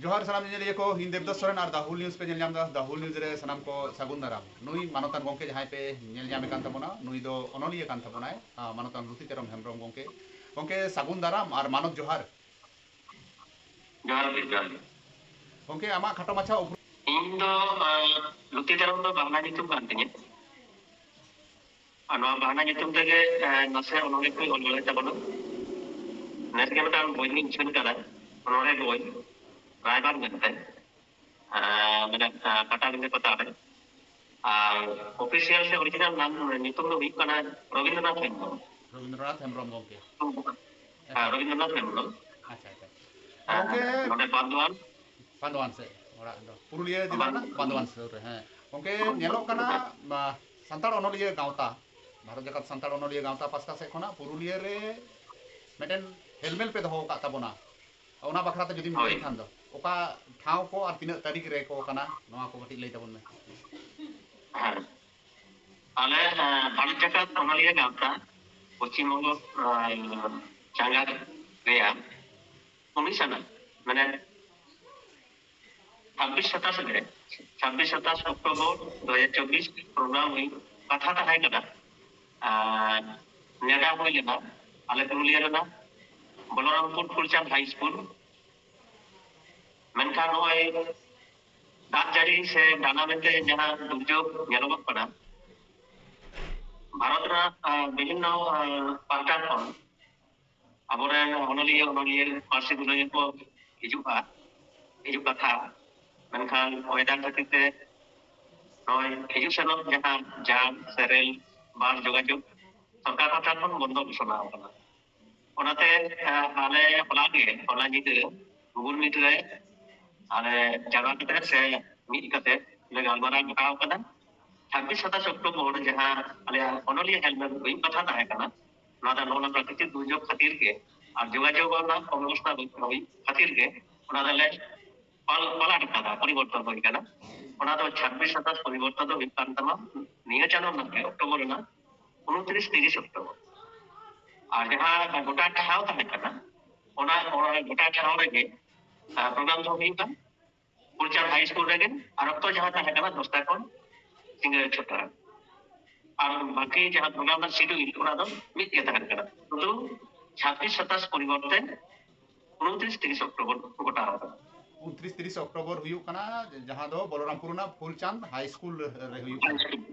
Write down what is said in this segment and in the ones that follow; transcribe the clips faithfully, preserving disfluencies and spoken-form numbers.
ᱡᱚᱦᱟᱨ ᱥᱟᱱᱟᱢ ᱧᱮᱧᱮᱞᱤᱭᱟᱹ ᱠᱚ, ᱤᱧ ᱫᱮᱵᱫᱟᱥ ᱥᱚᱨᱮᱱ ᱟᱨ ᱫᱟ ᱦᱩᱞ ᱱᱤᱭᱩᱡᱽ ᱯᱮ ᱧᱮᱞ ᱧᱟᱢ ᱮᱫᱟ᱾ ᱫᱟ ᱦᱩᱞ ᱱᱤᱭᱩᱡᱽ ᱨᱮ ᱥᱟᱱᱟᱢ ᱠᱚ ᱥᱟᱹᱜᱩᱱ ᱫᱟᱨᱟᱢ᱾ ᱱᱩᱭ ᱢᱟᱱᱚᱛᱟᱱ ᱜᱚᱢᱠᱮ ᱡᱟᱦᱟᱸᱭ ᱯᱮ ᱧᱮᱞ ᱧᱟᱢᱮ ᱠᱟᱱ ᱛᱟᱵᱚᱱᱟ, ᱱᱩᱭ ᱫᱚ ᱚᱱᱚᱞᱤᱭᱟᱹ ᱠᱟᱱ ᱛᱟᱵᱚᱱᱟᱭ, ᱟᱨ ᱢᱟᱱᱚᱛᱟᱱ ᱨᱩᱛᱤ ᱛᱮᱨᱚᱢ ᱦᱮᱢᱵᱨᱚᱢ ᱜᱚᱢᱠᱮ᱾ ᱜᱚᱢᱠᱮ, ᱥᱟᱹᱜᱩᱱ ᱫᱟᱨᱟᱢ ᱟᱨ ᱢᱟᱱᱚᱛ ᱡᱚᱦᱟᱨ᱾ ᱡᱚᱦᱟᱨ ᱜᱮ, ᱡᱚᱦᱟᱨ ᱜᱮ᱾ ᱜᱚᱢᱠᱮ, ᱟᱢᱟᱜ ᱠᱷᱟᱴᱚ ᱢᱟᱪᱷᱟ ᱩᱯᱨᱩᱢ᱾ ᱤᱧ ᱫᱚ, ᱟᱸ, ᱨᱩᱛᱤ ᱛᱮᱨᱚᱢ ᱫᱚ ᱵᱟᱝᱞᱟ ᱧᱩᱛᱩᱢ ᱠᱟᱱ ᱛᱤᱧᱟᱹ᱾ ᱟᱨ ᱱᱚᱣᱟ ᱵᱟᱦᱱᱟ ᱧᱩᱛᱩᱢ ᱛᱮᱜᱮ, ᱮ, ᱱᱟᱥᱮ ᱚᱱᱚᱬᱦᱮ ᱠᱚᱧ ᱚᱞ ᱵᱟᱲᱟᱭ ᱛᱟᱵᱚᱱᱟ᱾ ᱱᱮᱥ ᱜᱮ ᱢᱤᱫᱴᱟᱝ ᱵᱳᱭ ᱞᱤᱧ ᱩᱪᱷᱟᱹᱱ ᱠᱟᱫᱟ, ᱚᱱᱚᱬᱦᱮ ᱵᱳᱭ, ᱨᱟᱭᱵᱟᱨ ᱢᱮᱱᱛᱮ, ᱮ, ᱢᱟᱱᱮ, ᱮ, ᱯᱟᱴᱟᱵᱤᱸᱫᱷᱟᱹ ᱯᱟᱛᱟ ᱨᱮ᱾ ᱟᱨ ᱚᱯᱷᱤᱥᱤᱭᱟᱞ ᱥᱮ ᱚᱨᱤᱡᱤᱱᱟᱞ ᱱᱟᱢ, ᱧᱩᱛᱩᱢ ᱫᱚ ᱦᱩᱭᱩᱜ ᱠᱟᱱᱟ ᱨᱚᱵᱤᱱᱫᱨᱚᱱᱟᱛᱷ ᱦᱮᱢᱵᱨᱚᱢ᱾ ᱨᱚᱵᱤᱱᱫᱨᱚᱱᱟᱛᱷ ᱦᱮᱢᱵᱨᱚᱢ ᱜᱚᱢᱠᱮ᱾ ᱦᱮᱸ, ᱨᱚᱵᱤᱱᱫᱨᱚᱱᱟᱛᱷ ᱦᱮᱢᱵᱨᱚᱢ᱾ ᱟᱪᱪᱷᱟ, ᱟᱪᱪᱷᱟ᱾ ᱟᱨ ᱜᱚᱢᱠᱮ, ᱱᱚᱰᱮ ᱵᱟᱸᱫᱣᱟᱱ᱾ ᱵᱟᱸᱫᱣᱟᱱ ᱥᱮᱫ ᱚᱲᱟᱜ ᱫᱚ, ᱯᱩᱨᱩᱞᱤᱭᱟᱹ ᱡᱮᱞᱟ ᱨᱮᱱᱟᱜ ᱵᱟᱸᱫᱣᱟᱱ᱾ ᱵᱟᱸᱫᱣᱟᱱ ᱥᱩᱨ ᱨᱮ, ᱦᱮᱸ᱾ ᱜᱚᱢᱠᱮ, ᱧᱮᱞᱚᱜ ᱠᱟᱱᱟ, ᱢᱟ, ᱥᱟᱱᱛᱟᱲ ᱚᱱᱚᱞᱤᱭᱟᱹ ᱜᱟᱶᱛᱟ, ᱵᱷᱟᱨᱚᱛ ᱡᱟᱠᱟᱛ ᱥᱟᱱᱛᱟᱲ ᱚᱱᱚᱞᱤᱭᱟᱹ ᱜᱟᱶᱛᱟ ᱯᱟᱥᱴᱟ ᱥᱮᱫ ᱠᱷᱚᱱᱟᱜ ᱯᱩᱨᱩᱞᱤᱭᱟᱹ ᱨᱮ ᱢᱤᱫᱴᱮᱱ ᱦᱮᱞᱢᱮᱞ ᱯᱮ ᱫᱚᱦᱚ ᱟᱠᱟᱫ ᱛᱟᱵᱚᱱᱟ, ᱚᱱᱟ ᱵᱟᱠᱷᱨᱟ ᱛᱮ ᱡᱩᱫᱤᱢ ᱞᱟᱹᱭ ᱦᱳᱭ᱾ ᱠᱷᱟᱱ ᱫᱚ, ᱚᱠᱟ ᱴᱷᱟᱶ ᱠᱚ ᱟᱨ ᱛᱤᱱᱟᱹᱜ ᱛᱟᱹᱨᱤᱠᱷ ᱨᱮ ᱠᱚ ᱠᱟᱱᱟ, ᱱᱚᱣᱟ ᱠᱚ ᱠᱟᱹᱴᱤᱡ ᱞᱟᱹᱭ ᱛᱟᱵᱚᱱ ᱢᱮ᱾ ᱦᱮᱸ, ᱟᱞᱮ, ᱮ, ᱵᱷᱟᱨᱚᱛ ᱡᱟᱠᱟᱛ ᱚᱱᱚᱞᱤᱭᱟᱹ ᱜᱟᱶᱛᱟ ᱯᱚᱥᱪᱤᱢ ᱵᱚᱝᱜᱚ, ᱮ, ᱪᱟᱸᱜᱟ ᱨᱮᱭᱟᱜ ᱠᱚᱢᱤᱥᱚᱱᱟᱨ, ᱢᱟᱱᱮ, ᱪᱷᱟᱵᱵᱤᱥ ᱥᱟᱛᱟᱥ ᱨᱮ, ᱪᱷᱟᱵᱵᱤᱥ ᱥᱟᱛᱟᱥ ᱚᱠᱴᱳᱵᱚᱨ ᱫᱩ ᱦᱟᱡᱟᱨ ᱪᱚᱵᱵᱤᱥ ᱯᱨᱳᱜᱨᱟᱢ ᱦᱩᱭᱩᱜ ᱠᱟᱛᱷᱟ ᱛᱟᱦᱮᱸ ᱠᱟᱱᱟ᱾ ᱟᱨ ᱱᱮᱰᱟ ᱦᱩᱭ ᱞᱮᱱᱟ ᱟᱞᱮ ᱯᱩᱨᱩᱞᱤᱭᱟᱹ ᱨᱮᱱᱟᱜ ᱵᱚᱞᱚᱨᱟᱢᱯᱩᱨ ᱯᱷᱩᱞᱪᱟᱸᱫᱽ ᱦᱟᱭ ᱥᱠᱩᱞ᱾ ᱢᱮᱱᱠᱷᱟᱱ ᱱᱚᱜᱼᱚᱭ ᱫᱟᱜ ᱡᱟᱹᱲᱤ ᱥᱮ ᱰᱟᱱᱟ ᱢᱮᱱᱛᱮ ᱡᱟᱦᱟᱸ ᱫᱩᱨᱡᱳᱜᱽ ᱧᱮᱞᱚᱜᱚᱜ ᱠᱟᱱᱟ, ᱵᱷᱟᱨᱚᱛ ᱨᱮᱱᱟᱜ, ᱟᱸ, ᱵᱤᱵᱷᱤᱱᱱᱚ, ᱟᱸ, ᱯᱟᱦᱴᱟ ᱠᱷᱚᱱ ᱟᱵᱚᱨᱮᱱ ᱚᱱᱚᱞᱤᱭᱟᱹ, ᱚᱱᱚᱞᱤᱭᱟᱹ, ᱯᱟᱹᱨᱥᱤ ᱫᱩᱞᱟᱹᱲᱤᱭᱟᱹ ᱠᱚ ᱦᱤᱡᱩᱜᱼᱟ, ᱦᱤᱡᱩᱜ ᱠᱟᱛᱷᱟ᱾ ᱢᱮᱱᱠᱷᱟᱱ weather ᱠᱷᱟᱹᱛᱤᱨ ᱛᱮ ᱱᱚᱜᱼᱚᱭ ᱦᱤᱡᱩᱜ ᱥᱮᱱᱚᱜ ᱡᱟᱦᱟᱸ ᱡᱟᱢ ᱥᱮ ᱨᱮᱞ ᱵᱟᱥ ᱡᱳᱜᱟᱡᱳᱜᱽ ᱥᱚᱨᱠᱟᱨ ᱯᱟᱦᱴᱟ ᱠᱷᱚᱱ ᱵᱚᱱᱫᱚ ᱜᱷᱳᱥᱚᱱᱟ ᱟᱠᱟᱱᱟ᱾ ᱚᱱᱟᱛᱮ, ᱟᱸ, ᱟᱞᱮ ᱦᱚᱞᱟ ᱜᱮ, ᱦᱚᱞᱟ ᱧᱤᱫᱟᱹ Google Meet ᱨᱮ ᱟᱞᱮ ᱡᱟᱣᱨᱟ ᱠᱟᱛᱮ ᱥᱮ ᱢᱤᱫ ᱠᱟᱛᱮ ᱞᱮ ᱜᱟᱞᱢᱟᱨᱟᱣ ᱜᱚᱴᱟᱣ ᱠᱟᱫᱟ᱾ ᱪᱷᱟᱵᱵᱤᱥ ᱥᱟᱛᱟᱥ ᱚᱠᱴᱳᱵᱚᱨ ᱡᱟᱦᱟᱸ ᱟᱞᱮᱭᱟᱜ ᱚᱱᱚᱞᱤᱭᱟᱹ ᱦᱮᱞᱢᱮᱞ ᱦᱩᱭᱩᱜ ᱠᱟᱛᱷᱟ ᱛᱟᱦᱮᱸ ᱠᱟᱱᱟ, ᱱᱚᱣᱟ ᱫᱚ ᱱᱚᱜᱼᱚ ᱱᱚᱣᱟ ᱯᱨᱟᱠᱨᱤᱛᱤᱠ ᱫᱩᱨᱡᱳᱜᱽ ᱠᱷᱟᱹᱛᱤᱨ ᱜᱮ ᱟᱨ ᱡᱳᱜᱟᱡᱳᱜᱽ ᱨᱮᱱᱟᱜ ᱚᱵᱚᱥᱛᱷᱟ ᱵᱟᱹᱱᱩᱜ ᱠᱷᱟᱹᱛᱤᱨ ᱜᱮ ᱚᱱᱟ ᱫᱚᱞᱮ ᱯᱟᱞ-, ᱯᱟᱞᱟᱴ ᱠᱟᱫᱟ, ᱯᱚᱨᱤᱵᱚᱨᱛᱚᱱ ᱦᱩᱭ ᱠᱟᱱᱟ᱾ ᱚᱱᱟ ᱫᱚ ᱪᱷᱟᱵᱵᱤᱥ ᱥᱟᱛᱟᱥ ᱯᱚᱨᱤᱵᱚᱨᱛᱚᱱ ᱫᱚ ᱦᱩᱭᱩᱜ ᱠᱟᱱ ᱛᱟᱢᱟ ᱱᱤᱭᱟᱹ ᱪᱟᱸᱫᱳ ᱨᱮᱱᱟᱜ ᱜᱮ, ᱚᱠᱴᱳᱵᱚᱨ ᱨᱮᱱᱟᱜ ᱩᱱᱛᱨᱤᱥ ᱛᱤᱨᱤᱥ ᱚᱠᱴᱳᱵᱚᱨ᱾ ᱟᱨ ᱡᱟᱦᱟᱸ ᱜᱚᱴᱟ ᱴᱷᱟᱶ ᱛᱟᱦᱮᱸ ᱠᱟᱱᱟ, ᱚᱱᱟ, ᱚᱱᱟ ᱜᱚᱴᱟ ᱴᱷᱟᱶ ᱨᱮᱜᱮ ᱯᱨᱳᱜᱨᱟᱢ ᱫᱚ ᱦᱩᱭᱩᱜᱼᱟ ᱯᱷᱩᱞᱪᱟᱸᱫᱽ ᱦᱟᱭ ᱥᱠᱩᱞ ᱨᱮᱜᱮ᱾ ᱟᱨ ᱚᱠᱛᱚ ᱡᱟᱦᱟᱸ ᱛᱟᱦᱮᱸ ᱠᱟᱱᱟ ᱫᱚᱥᱴᱟ ᱠᱷᱚᱱ ᱥᱤᱸᱜᱟᱹᱲ ᱪᱷᱚᱴᱟ᱾ ᱟᱨ ᱵᱟᱹᱠᱤ ᱡᱟᱦᱟᱸ ᱯᱨᱳᱜᱨᱟᱢ ᱨᱮᱱᱟᱜ ᱥᱤᱰᱩᱞ, ᱚᱱᱟ ᱫᱚ ᱢᱤᱫ ᱜᱮ ᱛᱟᱦᱮᱸ ᱠᱟᱱᱟ, ᱥᱩᱫᱷᱩ ᱪᱷᱟᱵᱵᱤᱥ ᱥᱟᱛᱟᱥ ᱯᱚᱨᱤᱵᱚᱨᱛᱮ ᱩᱱᱛᱨᱤᱥ ᱛᱤᱨᱤᱥ ᱚᱠᱴᱳᱵᱚᱨ ᱜᱚᱴᱟ ᱟᱠᱟᱱᱟ᱾ ᱩᱱᱛᱨᱤᱥ ᱛᱤᱨᱤᱥ ᱚᱠᱴᱳᱵᱚᱨ ᱦᱩᱭᱩᱜ ᱠᱟᱱᱟ, ᱡᱟᱦᱟᱸ ᱫᱚ ᱵᱚᱞᱚᱨᱟᱢᱯᱩᱨ ᱨᱮᱱᱟᱜ ᱯᱷᱩᱞᱪᱟᱸᱫᱽ ᱦᱟᱭ ᱥᱠᱩᱞ ᱨᱮ ᱦᱩᱭᱩᱜ ᱠᱟᱱᱟ᱾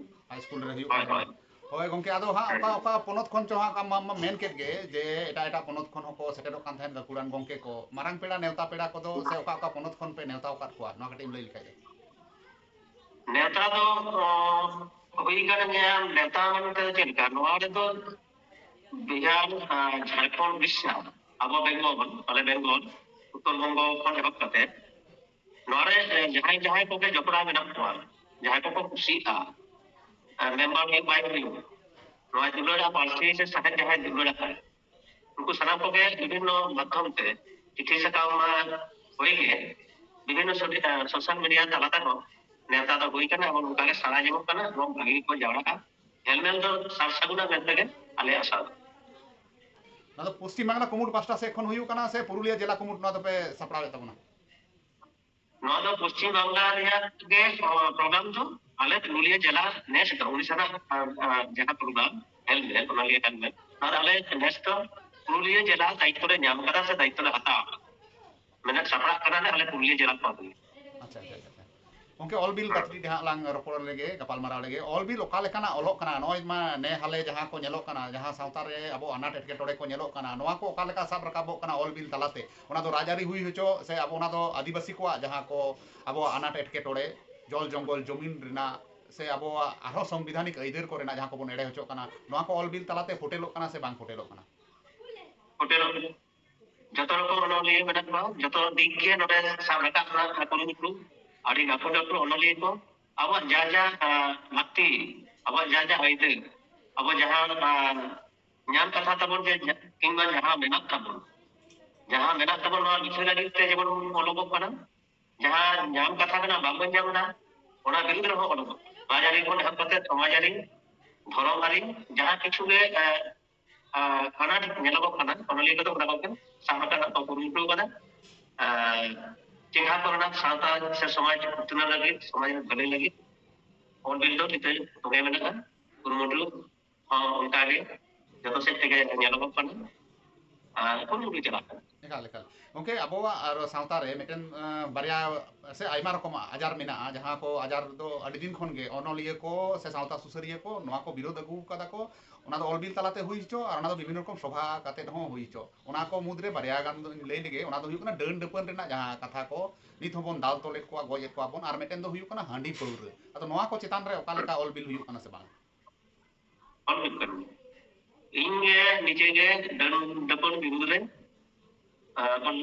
ᱦᱟᱭ ᱥᱠᱩᱞ ᱨᱮ ᱦᱩᱭᱩᱜ ᱦᱳᱭ, ᱠᱟᱱᱟ᱾ ᱦᱳᱭ᱾ ᱦᱳᱭ ᱜᱚᱝᱠᱮ, ᱟᱫᱚ ᱦᱟᱸᱜ ᱚᱠᱟ ᱚᱠᱟ ᱯᱚᱱᱚᱛ ᱠᱷᱚᱱ ᱪᱚ ᱦᱟᱸᱜ ᱟᱢ ᱢᱟᱢ ᱢᱮᱱ ᱠᱮᱫ ᱜᱮ ᱡᱮ ᱮᱴᱟᱜ ᱮᱴᱟᱜ ᱯᱚᱱᱚᱛ ᱠᱷᱚᱱ ᱦᱚᱸᱠᱚ ᱥᱮᱴᱮᱨᱚᱜ ᱠᱟᱱ ᱛᱟᱦᱮᱸᱫ ᱜᱟᱹᱠᱷᱩᱲᱟᱱ ᱜᱚᱝᱠᱮ ᱠᱚ, ᱢᱟᱨᱟᱝ ᱯᱮᱲᱟ ᱱᱮᱣᱛᱟ ᱯᱮᱲᱟ ᱠᱚᱫᱚ ᱥᱮ ᱚᱠᱟ ᱚᱠᱟ ᱯᱚᱱᱚᱛ ᱠᱷᱚᱱ ᱯᱮ ᱱᱮᱣᱛᱟ ᱟᱠᱟᱫ ᱠᱚᱣᱟ, ᱱᱚᱣᱟ ᱠᱟᱹᱴᱤᱡ ᱮᱢ ᱞᱟᱹᱭ ᱞᱮᱠᱷᱟᱡ ᱫᱚ? ᱱᱮᱣᱛᱟ ᱫᱚ ᱚ, ᱦᱩᱭ ᱠᱟᱱ ᱜᱮᱭᱟ᱾ ᱱᱮᱣᱛᱟ ᱢᱮᱱᱛᱮ ᱫᱚ ᱪᱮᱫ ᱞᱮᱠᱟ, ᱱᱚᱣᱟ ᱨᱮᱫᱚ ᱵᱤᱦᱟᱨ, ᱟᱨ ᱡᱷᱟᱲᱠᱷᱚᱸᱰ, ᱩᱲᱤᱥᱥᱟ, ᱟᱵᱚ ᱵᱮᱝᱜᱚᱞ, ᱟᱞᱮ ᱵᱮᱝᱜᱚᱞ, ᱩᱛᱛᱚᱨ ᱵᱚᱝᱜᱚ ᱠᱷᱚᱱ ᱮᱦᱚᱵ ᱠᱟᱛᱮ ᱱᱚᱣᱟ ᱨᱮ, ᱮ, ᱡᱟᱦᱟᱸᱭ ᱡᱟᱦᱟᱸᱭ ᱠᱚᱜᱮ ᱡᱚᱯᱲᱟᱣ ᱢᱮᱱᱟᱜ ᱠᱚᱣᱟ, ᱡᱟᱦᱟᱸᱭ ᱠᱚᱠᱚ ᱠᱩᱥᱤᱭᱟᱜᱼᱟ, ᱮ, ᱢᱮᱢᱵᱟᱨ ᱦᱩᱭᱩᱜ ᱵᱟᱭ ᱦᱩᱭᱩᱜ, ᱱᱚᱣᱟ ᱫᱩᱞᱟᱹᱲᱟ ᱯᱟᱹᱨᱥᱤ ᱥᱮ ᱥᱟᱦᱮᱫ ᱡᱟᱦᱟᱸᱭ ᱫᱩᱞᱟᱹᱲ ᱟᱠᱟᱫ, ᱩᱱᱠᱩ ᱥᱟᱱᱟᱢ ᱠᱚᱜᱮ ᱵᱤᱵᱷᱤᱱᱱᱚ ᱢᱟᱫᱽᱫᱷᱚᱢ ᱛᱮ, ᱪᱤᱴᱷᱤ ᱥᱟᱠᱟᱢ ᱢᱟ ᱦᱩᱭ ᱜᱮ, ᱵᱤᱵᱷᱤᱱᱱᱚ ᱥᱳᱥᱟᱞ ᱢᱤᱰᱤᱭᱟ ᱛᱟᱞᱟ ᱛᱮᱦᱚᱸ ᱱᱮᱣᱛᱟ ᱫᱚ ᱦᱩᱭ ᱠᱟᱱᱟ ᱮᱵᱚᱝ ᱚᱱᱠᱟ ᱜᱮ ᱥᱟᱲᱟ ᱧᱟᱢᱚᱜ ᱠᱟᱱᱟ ᱮᱵᱚᱝ ᱵᱷᱟᱜᱤ ᱜᱮᱠᱚ ᱡᱟᱣᱨᱟᱜᱼᱟ᱾ ᱦᱮᱞᱢᱮᱞ ᱫᱚ ᱥᱟᱨ ᱥᱟᱹᱜᱩᱱᱟ ᱢᱮᱱᱛᱮ ᱜᱮ ᱟᱞᱮᱭᱟᱜ ᱟᱥᱟ ᱫᱚ᱾ ᱱᱚᱣᱟ ᱫᱚ ᱯᱚᱥᱪᱤᱢ ᱵᱟᱝᱞᱟ ᱠᱩᱢᱩᱴ ᱯᱟᱥᱴᱟ ᱥᱮᱫ ᱠᱷᱚᱱ ᱦᱩᱭᱩᱜ ᱠᱟᱱᱟ ᱥᱮ ᱯᱩᱨᱩᱞᱤᱭᱟᱹ ᱡᱮᱞᱟ ᱠᱩᱢᱩᱴ ᱱᱚᱣᱟ ᱫᱚᱯᱮ ᱥᱟᱯᱲᱟᱣᱮᱫ ᱛᱟᱵᱚᱱᱟ? ᱱᱚᱣᱟ ᱫᱚ ᱯᱚᱥᱪᱤᱢ ᱵᱟᱝᱞᱟ ᱨᱮᱭᱟᱜ ᱜᱮ, ᱚ, ᱯᱨᱳᱜᱨᱟᱢ ᱫᱚ᱾ ᱟᱞᱮ ᱯᱩᱨᱩᱞᱤᱭᱟᱹ ᱡᱮᱞᱟ ᱱᱮᱥ ᱫᱚ ᱩᱲᱤᱥᱥᱟ ᱨᱮᱱᱟᱜ, ᱟ, ᱟ, ᱡᱟᱦᱟᱸ ᱯᱨᱳᱜᱨᱟᱢ ᱦᱮᱞᱢᱮᱞ, ᱚᱱᱟ ᱜᱮ ᱦᱮᱞᱢᱮᱞ᱾ ᱟᱨ ᱟᱞᱮ ᱱᱮᱥ ᱫᱚ ᱯᱩᱨᱩᱞᱤᱭᱟᱹ ᱡᱮᱞᱟ ᱫᱟᱭᱤᱛᱛᱚ ᱞᱮ ᱧᱟᱢ ᱠᱟᱫᱟ ᱥᱮ ᱫᱟᱭᱤᱛᱛᱚ ᱞᱮ ᱦᱟᱛᱟᱣ ᱠᱟᱫᱟ᱾ ᱢᱮᱱᱮᱫ ᱥᱟᱯᱲᱟᱜ ᱠᱟᱱᱟᱞᱮ ᱟᱞᱮ ᱯᱩᱨᱩᱞᱤᱭᱟᱹ ᱡᱮᱞᱟ ᱠᱷᱚᱱ᱾ ᱟᱪᱪᱷᱟ, ᱟᱪᱪᱷᱟ, ᱟᱪᱪᱷᱟ᱾ ᱜᱚᱝᱠᱮ, ᱚᱞ ᱵᱤᱞ ᱦᱮᱸ᱾ ᱠᱟᱹᱴᱤᱡ ᱦᱟᱸᱜ ᱞᱟᱝ ᱨᱚᱯᱚᱲ ᱞᱮᱜᱮ, ᱜᱟᱯᱟᱞ ᱢᱟᱨᱟᱣ ᱞᱮᱜᱮ᱾ ᱚᱞ ᱵᱤᱞ ᱚᱠᱟ ᱞᱮᱠᱟᱱᱟᱜ ᱚᱞᱚᱜ ᱠᱟᱱᱟ? ᱱᱚᱜᱼᱚᱭ ᱢᱟ ᱱᱮ ᱦᱟᱞᱮ ᱡᱟᱦᱟᱸ ᱠᱚ ᱧᱮᱞᱚᱜ ᱠᱟᱱᱟ, ᱡᱟᱦᱟᱸ ᱥᱟᱶᱛᱟ ᱨᱮ ᱟᱵᱚ ᱟᱱᱟᱴ ᱮᱴᱠᱮᱴᱚᱬᱮ ᱠᱚ ᱧᱮᱞᱚᱜ ᱠᱟᱱᱟ, ᱱᱚᱣᱟ ᱠᱚ ᱚᱠᱟ ᱞᱮᱠᱟ ᱥᱟᱵ ᱨᱟᱠᱟᱵᱚᱜ ᱠᱟᱱᱟ ᱚᱞ ᱵᱤᱞ ᱛᱟᱞᱟᱛᱮ? ᱚᱱᱟ ᱫᱚ ᱨᱟᱡᱽᱟᱹᱨᱤ ᱦᱩᱭ ᱦᱚᱪᱚ ᱥᱮ ᱟᱵᱚ ᱚᱱᱟ ᱫᱚ ᱟᱹᱫᱤᱵᱟᱹᱥᱤ ᱠᱚᱣᱟᱜ ᱡᱟᱦᱟᱸ ᱠᱚ ᱟᱵᱚᱣᱟᱜ ᱟᱱᱟᱴ ᱮᱴᱠᱮᱴᱚᱬᱮ, ᱡᱚᱞ ᱡᱚᱝᱜᱚᱞ ᱡᱚᱢᱤᱱ ᱨᱮᱱᱟᱜ ᱥᱮ ᱟᱵᱚᱣᱟᱜ ᱟᱨᱦᱚᱸ ᱥᱚᱝᱵᱤᱫᱷᱟᱱᱤᱠ ᱟᱹᱭᱫᱟᱹᱨ ᱠᱚᱨᱮᱱᱟᱜ ᱡᱟᱦᱟᱸ ᱠᱚᱵᱚᱱ ᱮᱲᱮ ᱦᱚᱪᱚᱜ ᱠᱟᱱᱟ, ᱱᱚᱣᱟ ᱠᱚ ᱚᱞ ᱵᱤᱞ ᱛᱟᱞᱟᱛᱮ ᱯᱷᱩᱴᱮᱞᱚᱜ ᱠᱟᱱᱟ ᱥᱮ ᱵᱟᱝ ᱯᱷᱩᱴᱮᱞᱚᱜ ᱠᱟᱱᱟ? ᱯᱷᱩᱴᱮᱞᱚᱜ ᱠᱟᱱᱟ᱾ ᱡᱚᱛᱚ ᱨᱚᱠᱚᱢ ᱚᱱᱚᱞᱤᱭᱟᱹ ᱢᱮᱱᱟᱜ ᱠᱚᱣᱟ, ᱡᱚᱛᱚ ᱫᱤᱠ ᱜᱮ ᱱᱚᱰᱮ ᱥᱟᱵ ᱨᱟᱠᱟᱵ ᱨᱮᱱᱟᱜ ᱠᱩᱨᱩᱢᱩᱴᱩ, ᱟᱹᱰᱤ ᱞᱟᱹᱴᱩ ᱞᱟᱹᱴᱩ ᱚᱱᱚᱞᱤᱭᱟᱹ ᱠᱚ ᱟᱵᱚᱣᱟᱜ ᱡᱟ ᱡᱟ, ᱟ, ᱞᱟᱹᱠᱛᱤ, ᱟᱵᱚᱣᱟᱜ ᱡᱟ ᱡᱟ ᱟᱹᱭᱫᱟᱹᱨ, ᱟᱵᱚ ᱡᱟᱦᱟᱸ, ᱟ, ᱧᱟᱢ ᱠᱟᱛᱷᱟ ᱛᱟᱵᱚᱱ ᱡᱮ, ᱠᱤᱝᱵᱟ ᱡᱟᱦᱟᱸ ᱢᱮᱱᱟᱜ ᱛᱟᱵᱚᱱ, ᱡᱟᱦᱟᱸ ᱢᱮᱱᱟᱜ ᱛᱟᱵᱚᱱ ᱱᱚᱣᱟ ᱵᱤᱥᱚᱭ ᱞᱟᱹᱜᱤᱫ ᱛᱮ ᱡᱮᱢᱚᱱ ᱚᱰᱚᱠᱚᱜ ᱠᱟᱱᱟ, ᱡᱟᱦᱟᱸ ᱧᱟᱢ ᱠᱟᱛᱷᱟ ᱠᱟᱱᱟ ᱵᱟᱝᱵᱚᱱ ᱧᱟᱢ ᱮᱫᱟ, ᱚᱱᱟ ᱵᱤᱨᱩᱫᱽ ᱨᱮᱦᱚᱸ ᱚᱰᱚᱠᱚᱜ, ᱨᱟᱡᱽᱟᱹᱨᱤ ᱠᱷᱚᱱ ᱮᱦᱚᱵ ᱠᱟᱛᱮ ᱥᱚᱢᱟᱡᱽᱟᱹᱨᱤ, ᱫᱷᱚᱨᱚᱢ ᱟᱹᱨᱤ, ᱡᱟᱦᱟᱸ ᱠᱤᱪᱷᱩ ᱜᱮ, ᱮ, ᱟ, ᱟᱱᱟᱴ ᱧᱮᱞᱚᱜᱚᱜ ᱠᱟᱱᱟ, ᱚᱱᱚᱞᱤᱭᱟᱹ ᱠᱚᱫᱚ ᱚᱱᱟ ᱠᱚᱜᱮ ᱥᱟᱵ ᱨᱟᱠᱟᱵ ᱨᱮᱱᱟᱜ ᱠᱚ ᱠᱩᱨᱩᱢᱩᱴᱩ ᱠᱟᱫᱟ᱾ ᱟᱨ ᱪᱮᱸᱜᱷᱟ ᱠᱚᱨᱮᱱᱟᱜ ᱥᱟᱶᱛᱟ ᱥᱮ ᱥᱚᱢᱟᱡᱽ ᱩᱛᱱᱟᱹᱣ ᱞᱟᱹᱜᱤᱫ, ᱥᱚᱢᱟᱡᱽ ᱵᱷᱟᱹᱞᱟᱹᱭ ᱞᱟᱹᱜᱤᱫ ᱚᱞ ᱵᱤᱞ ᱫᱚ ᱱᱤᱛᱚᱜ ᱛᱚᱸᱜᱮ ᱢᱮᱱᱟᱜᱼᱟ᱾ ᱠᱩᱨᱩᱢᱩᱴᱩ ᱦᱚᱸ ᱚᱱᱠᱟᱜᱮ ᱡᱚᱛᱚ ᱥᱮᱫ ᱛᱮᱜᱮ ᱧᱮᱞᱚᱜᱚᱜ ᱠᱟᱱᱟ ᱟᱨ ᱠᱩᱨᱩᱢᱩᱴᱩ ᱪᱟᱞᱟᱜ ᱠᱟᱱᱟ᱾ ᱮᱠᱟᱞ, ᱮᱠᱟᱞ᱾ ᱜᱚᱢᱠᱮ, ᱟᱵᱚᱣᱟᱜ ᱟᱨ ᱥᱟᱶᱛᱟ ᱨᱮ ᱢᱤᱫᱴᱮᱱ, ᱟᱸ, ᱵᱟᱨᱭᱟ ᱥᱮ ᱟᱭᱢᱟ ᱨᱚᱠᱚᱢᱟᱜ ᱟᱡᱟᱨ ᱢᱮᱱᱟᱜᱼᱟ, ᱡᱟᱦᱟᱸ ᱠᱚ ᱟᱡᱟᱨ ᱫᱚ ᱟᱹᱰᱤ ᱫᱤᱱ ᱠᱷᱚᱱ ᱜᱮ ᱚᱱᱚᱞᱤᱭᱟᱹ ᱠᱚ ᱥᱮ ᱥᱟᱶᱛᱟ ᱥᱩᱥᱟᱹᱨᱤᱭᱟᱹ ᱠᱚ ᱱᱚᱣᱟ ᱠᱚ ᱵᱤᱨᱳᱫ ᱟᱹᱜᱩ ᱟᱠᱟᱫᱟ ᱠᱚ᱾ ᱚᱱᱟ ᱫᱚ ᱚᱞ ᱵᱤᱞ ᱛᱟᱞᱟᱛᱮ ᱦᱩᱭ ᱦᱚᱪᱚ, ᱟᱨ ᱚᱱᱟ ᱫᱚ ᱵᱤᱵᱷᱤᱱᱱᱚ ᱨᱚᱠᱚᱢ ᱥᱚᱵᱷᱟ ᱠᱟᱛᱮᱫ ᱦᱚᱸ ᱦᱩᱭ ᱦᱚᱪᱚ᱾ ᱚᱱᱟ ᱠᱚ ᱢᱩᱫᱽᱨᱮ ᱵᱟᱨᱭᱟ ᱜᱟᱱ ᱫᱚᱧ ᱞᱟᱹᱭ ᱞᱮᱜᱮ, ᱚᱱᱟ ᱫᱚ ᱦᱩᱭᱩᱜ ᱠᱟᱱᱟ ᱰᱟᱹᱱ ᱰᱟᱹᱯᱟᱹᱱ ᱨᱮᱱᱟᱜ ᱡᱟᱦᱟᱸ ᱠᱟᱛᱷᱟ ᱠᱚ, ᱱᱤᱛ ᱦᱚᱸᱵᱚᱱ ᱫᱟᱞ ᱛᱚᱞᱮᱫ ᱠᱚᱣᱟ, ᱜᱚᱡ ᱮᱫ ᱠᱚᱣᱟ ᱵᱚᱱ, ᱟᱨ ᱢᱤᱫᱴᱮᱱ ᱫᱚ ᱦᱩᱭᱩᱜ ᱠᱟᱱᱟ ᱦᱟᱺᱰᱤ ᱯᱟᱹᱣᱨᱟᱹ᱾ ᱟᱫᱚ ᱱᱚᱣᱟ ᱠᱚ ᱪᱮᱛᱟᱱ ᱨᱮ ᱚᱠᱟ ᱞᱮᱠᱟ ᱚᱞ ᱵᱤᱞ ᱦᱩᱭᱩᱜ ᱠᱟᱱᱟ ᱥᱮ ᱵᱟᱝ? ᱚᱞ ᱦᱩᱭᱩᱜ ᱠᱟᱱ ᱜᱮᱭᱟ᱾ ᱤᱧ ᱜᱮ ᱱᱤᱡᱮ ᱜᱮ ᱰᱟᱹᱱ ᱰᱟᱹᱯᱟᱹᱱ ᱵᱤᱨᱩᱫᱽ ᱨᱮ, ᱟᱨ ᱚᱞ,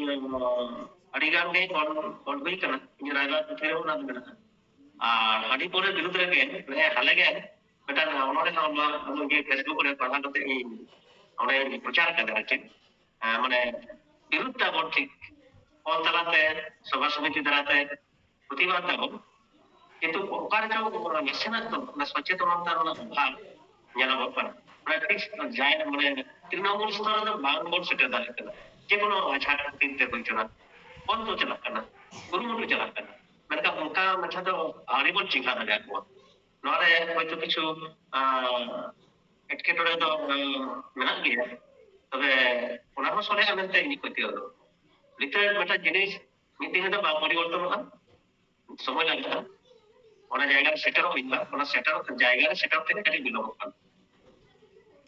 ᱟᱹᱰᱤ ᱜᱟᱱ ᱜᱮ ᱚᱞ, ᱚᱞ ᱦᱩᱭ ᱠᱟᱱᱟ᱾ ᱤᱧ ᱨᱟᱭᱵᱟᱨ ᱯᱩᱛᱷᱤ ᱨᱮ ᱚᱱᱟ ᱢᱮᱱᱟᱜᱼᱟ᱾ ᱟᱨ ᱦᱟᱺᱰᱤ ᱯᱟᱹᱣᱨᱟᱹ ᱵᱤᱨᱩᱫᱽ ᱨᱮᱜᱮ ᱱᱮ ᱦᱟᱞᱮ ᱜᱮ ᱢᱤᱫᱴᱟᱝ ᱚᱱᱚᱬᱦᱮ ᱦᱚᱸ ᱱᱚᱣᱟ ᱟᱵᱚ ᱜᱮ Facebook ᱨᱮ ᱯᱟᱲᱦᱟᱣ ᱠᱟᱛᱮ ᱤᱧ ᱚᱸᱰᱮᱧ ᱯᱨᱚᱪᱟᱨ ᱠᱟᱫᱟ ᱟᱨ ᱪᱮᱫ᱾ ᱦᱮᱸ, ᱢᱟᱱᱮ ᱵᱤᱨᱩᱫᱽ ᱛᱟᱵᱚᱱ ᱴᱷᱤᱠ ᱚᱞ ᱛᱟᱞᱟᱛᱮ, ᱥᱚᱵᱷᱟ ᱥᱚᱢᱤᱛᱤ ᱫᱟᱨᱟᱭᱛᱮ ᱯᱨᱚᱛᱤᱵᱟᱫ ᱫᱟᱵᱚᱱ, ᱠᱤᱱᱛᱩ ᱚᱠᱟ ᱨᱮᱪᱚ ᱱᱟᱥᱮᱱᱟᱜ ᱫᱚ ᱚᱱᱟ ᱥᱚᱪᱮᱛᱚᱱᱚᱛᱟ ᱨᱮᱱᱟᱜ ᱚᱵᱷᱟᱵᱽ ᱧᱮᱞᱚᱜᱚᱜ ᱠᱟᱱᱟ᱾ ᱚᱱᱟ ᱴᱷᱤᱠ ᱡᱟᱭ-, ᱢᱟᱱᱮ ᱛᱨᱤᱱᱚᱢᱩᱞ ᱥᱛᱚᱨ ᱨᱮᱫᱚ ᱵᱟᱝ ᱵᱚᱱ ᱥᱮᱴᱮᱨ ᱫᱟᱲᱮᱭᱟᱜ ᱠᱟᱱᱟ᱾ ᱡᱮ ᱠᱳᱱᱳ ᱟᱡᱷᱟᱴ ᱠᱷᱟᱹᱛᱤᱨ ᱛᱮ ᱦᱩᱭ ᱦᱚᱪᱚᱱᱟ, ᱵᱚᱱᱫᱚ ᱪᱟᱞᱟᱜ ᱠᱟᱱᱟ, ᱠᱩᱨᱩᱢᱩᱴᱩ ᱪᱟᱞᱟᱜ ᱠᱟᱱᱟ, ᱢᱮᱱᱠᱷᱟᱱ ᱚᱱᱠᱟ ᱢᱟᱪᱷᱟ ᱫᱚ ᱟᱹᱣᱨᱤ ᱵᱚᱱ ᱪᱮᱸᱜᱷᱟ ᱫᱟᱲᱮᱭᱟᱠᱚᱣᱟ᱾ ᱱᱚᱣᱟ ᱨᱮ ᱦᱚᱭᱛᱳ ᱠᱤᱪᱷᱩ, ᱟᱸ, ᱮᱴᱠᱮᱴᱚᱬᱮ ᱫᱚ, ᱟᱸ, ᱢᱮᱱᱟᱜ ᱜᱮᱭᱟ, ᱛᱚᱵᱮ ᱚᱱᱟ ᱦᱚᱸ ᱥᱚᱞᱦᱮᱜᱼᱟ ᱢᱮᱱᱛᱮ ᱤᱧ ᱯᱟᱹᱛᱭᱟᱹᱣ ᱫᱚ᱾ ᱱᱤᱛᱚᱜ ᱢᱤᱫᱴᱟᱝ ᱡᱤᱱᱤᱥ ᱢᱤᱫ ᱫᱤᱱ ᱨᱮᱫᱚ ᱵᱟᱝ ᱯᱚᱨᱤᱵᱚᱨᱛᱚᱱᱚᱜᱼᱟ, ᱥᱚᱢᱚᱭ ᱞᱟᱜᱟᱜᱼᱟ᱾ ᱚᱱᱟ ᱡᱟᱭᱜᱟ ᱨᱮ ᱥᱮᱴᱮᱨᱚᱜ ᱦᱩᱭᱩᱜᱼᱟ, ᱚᱱᱟ ᱥᱮᱴᱮᱨᱚᱜ ᱡᱟᱭᱜᱟ ᱨᱮ ᱥᱮᱴᱮᱨ ᱛᱮᱜᱮ ᱠᱟᱹᱴᱤᱡ ᱵᱤᱞᱚᱢᱚᱜ ᱠᱟᱱᱟ᱾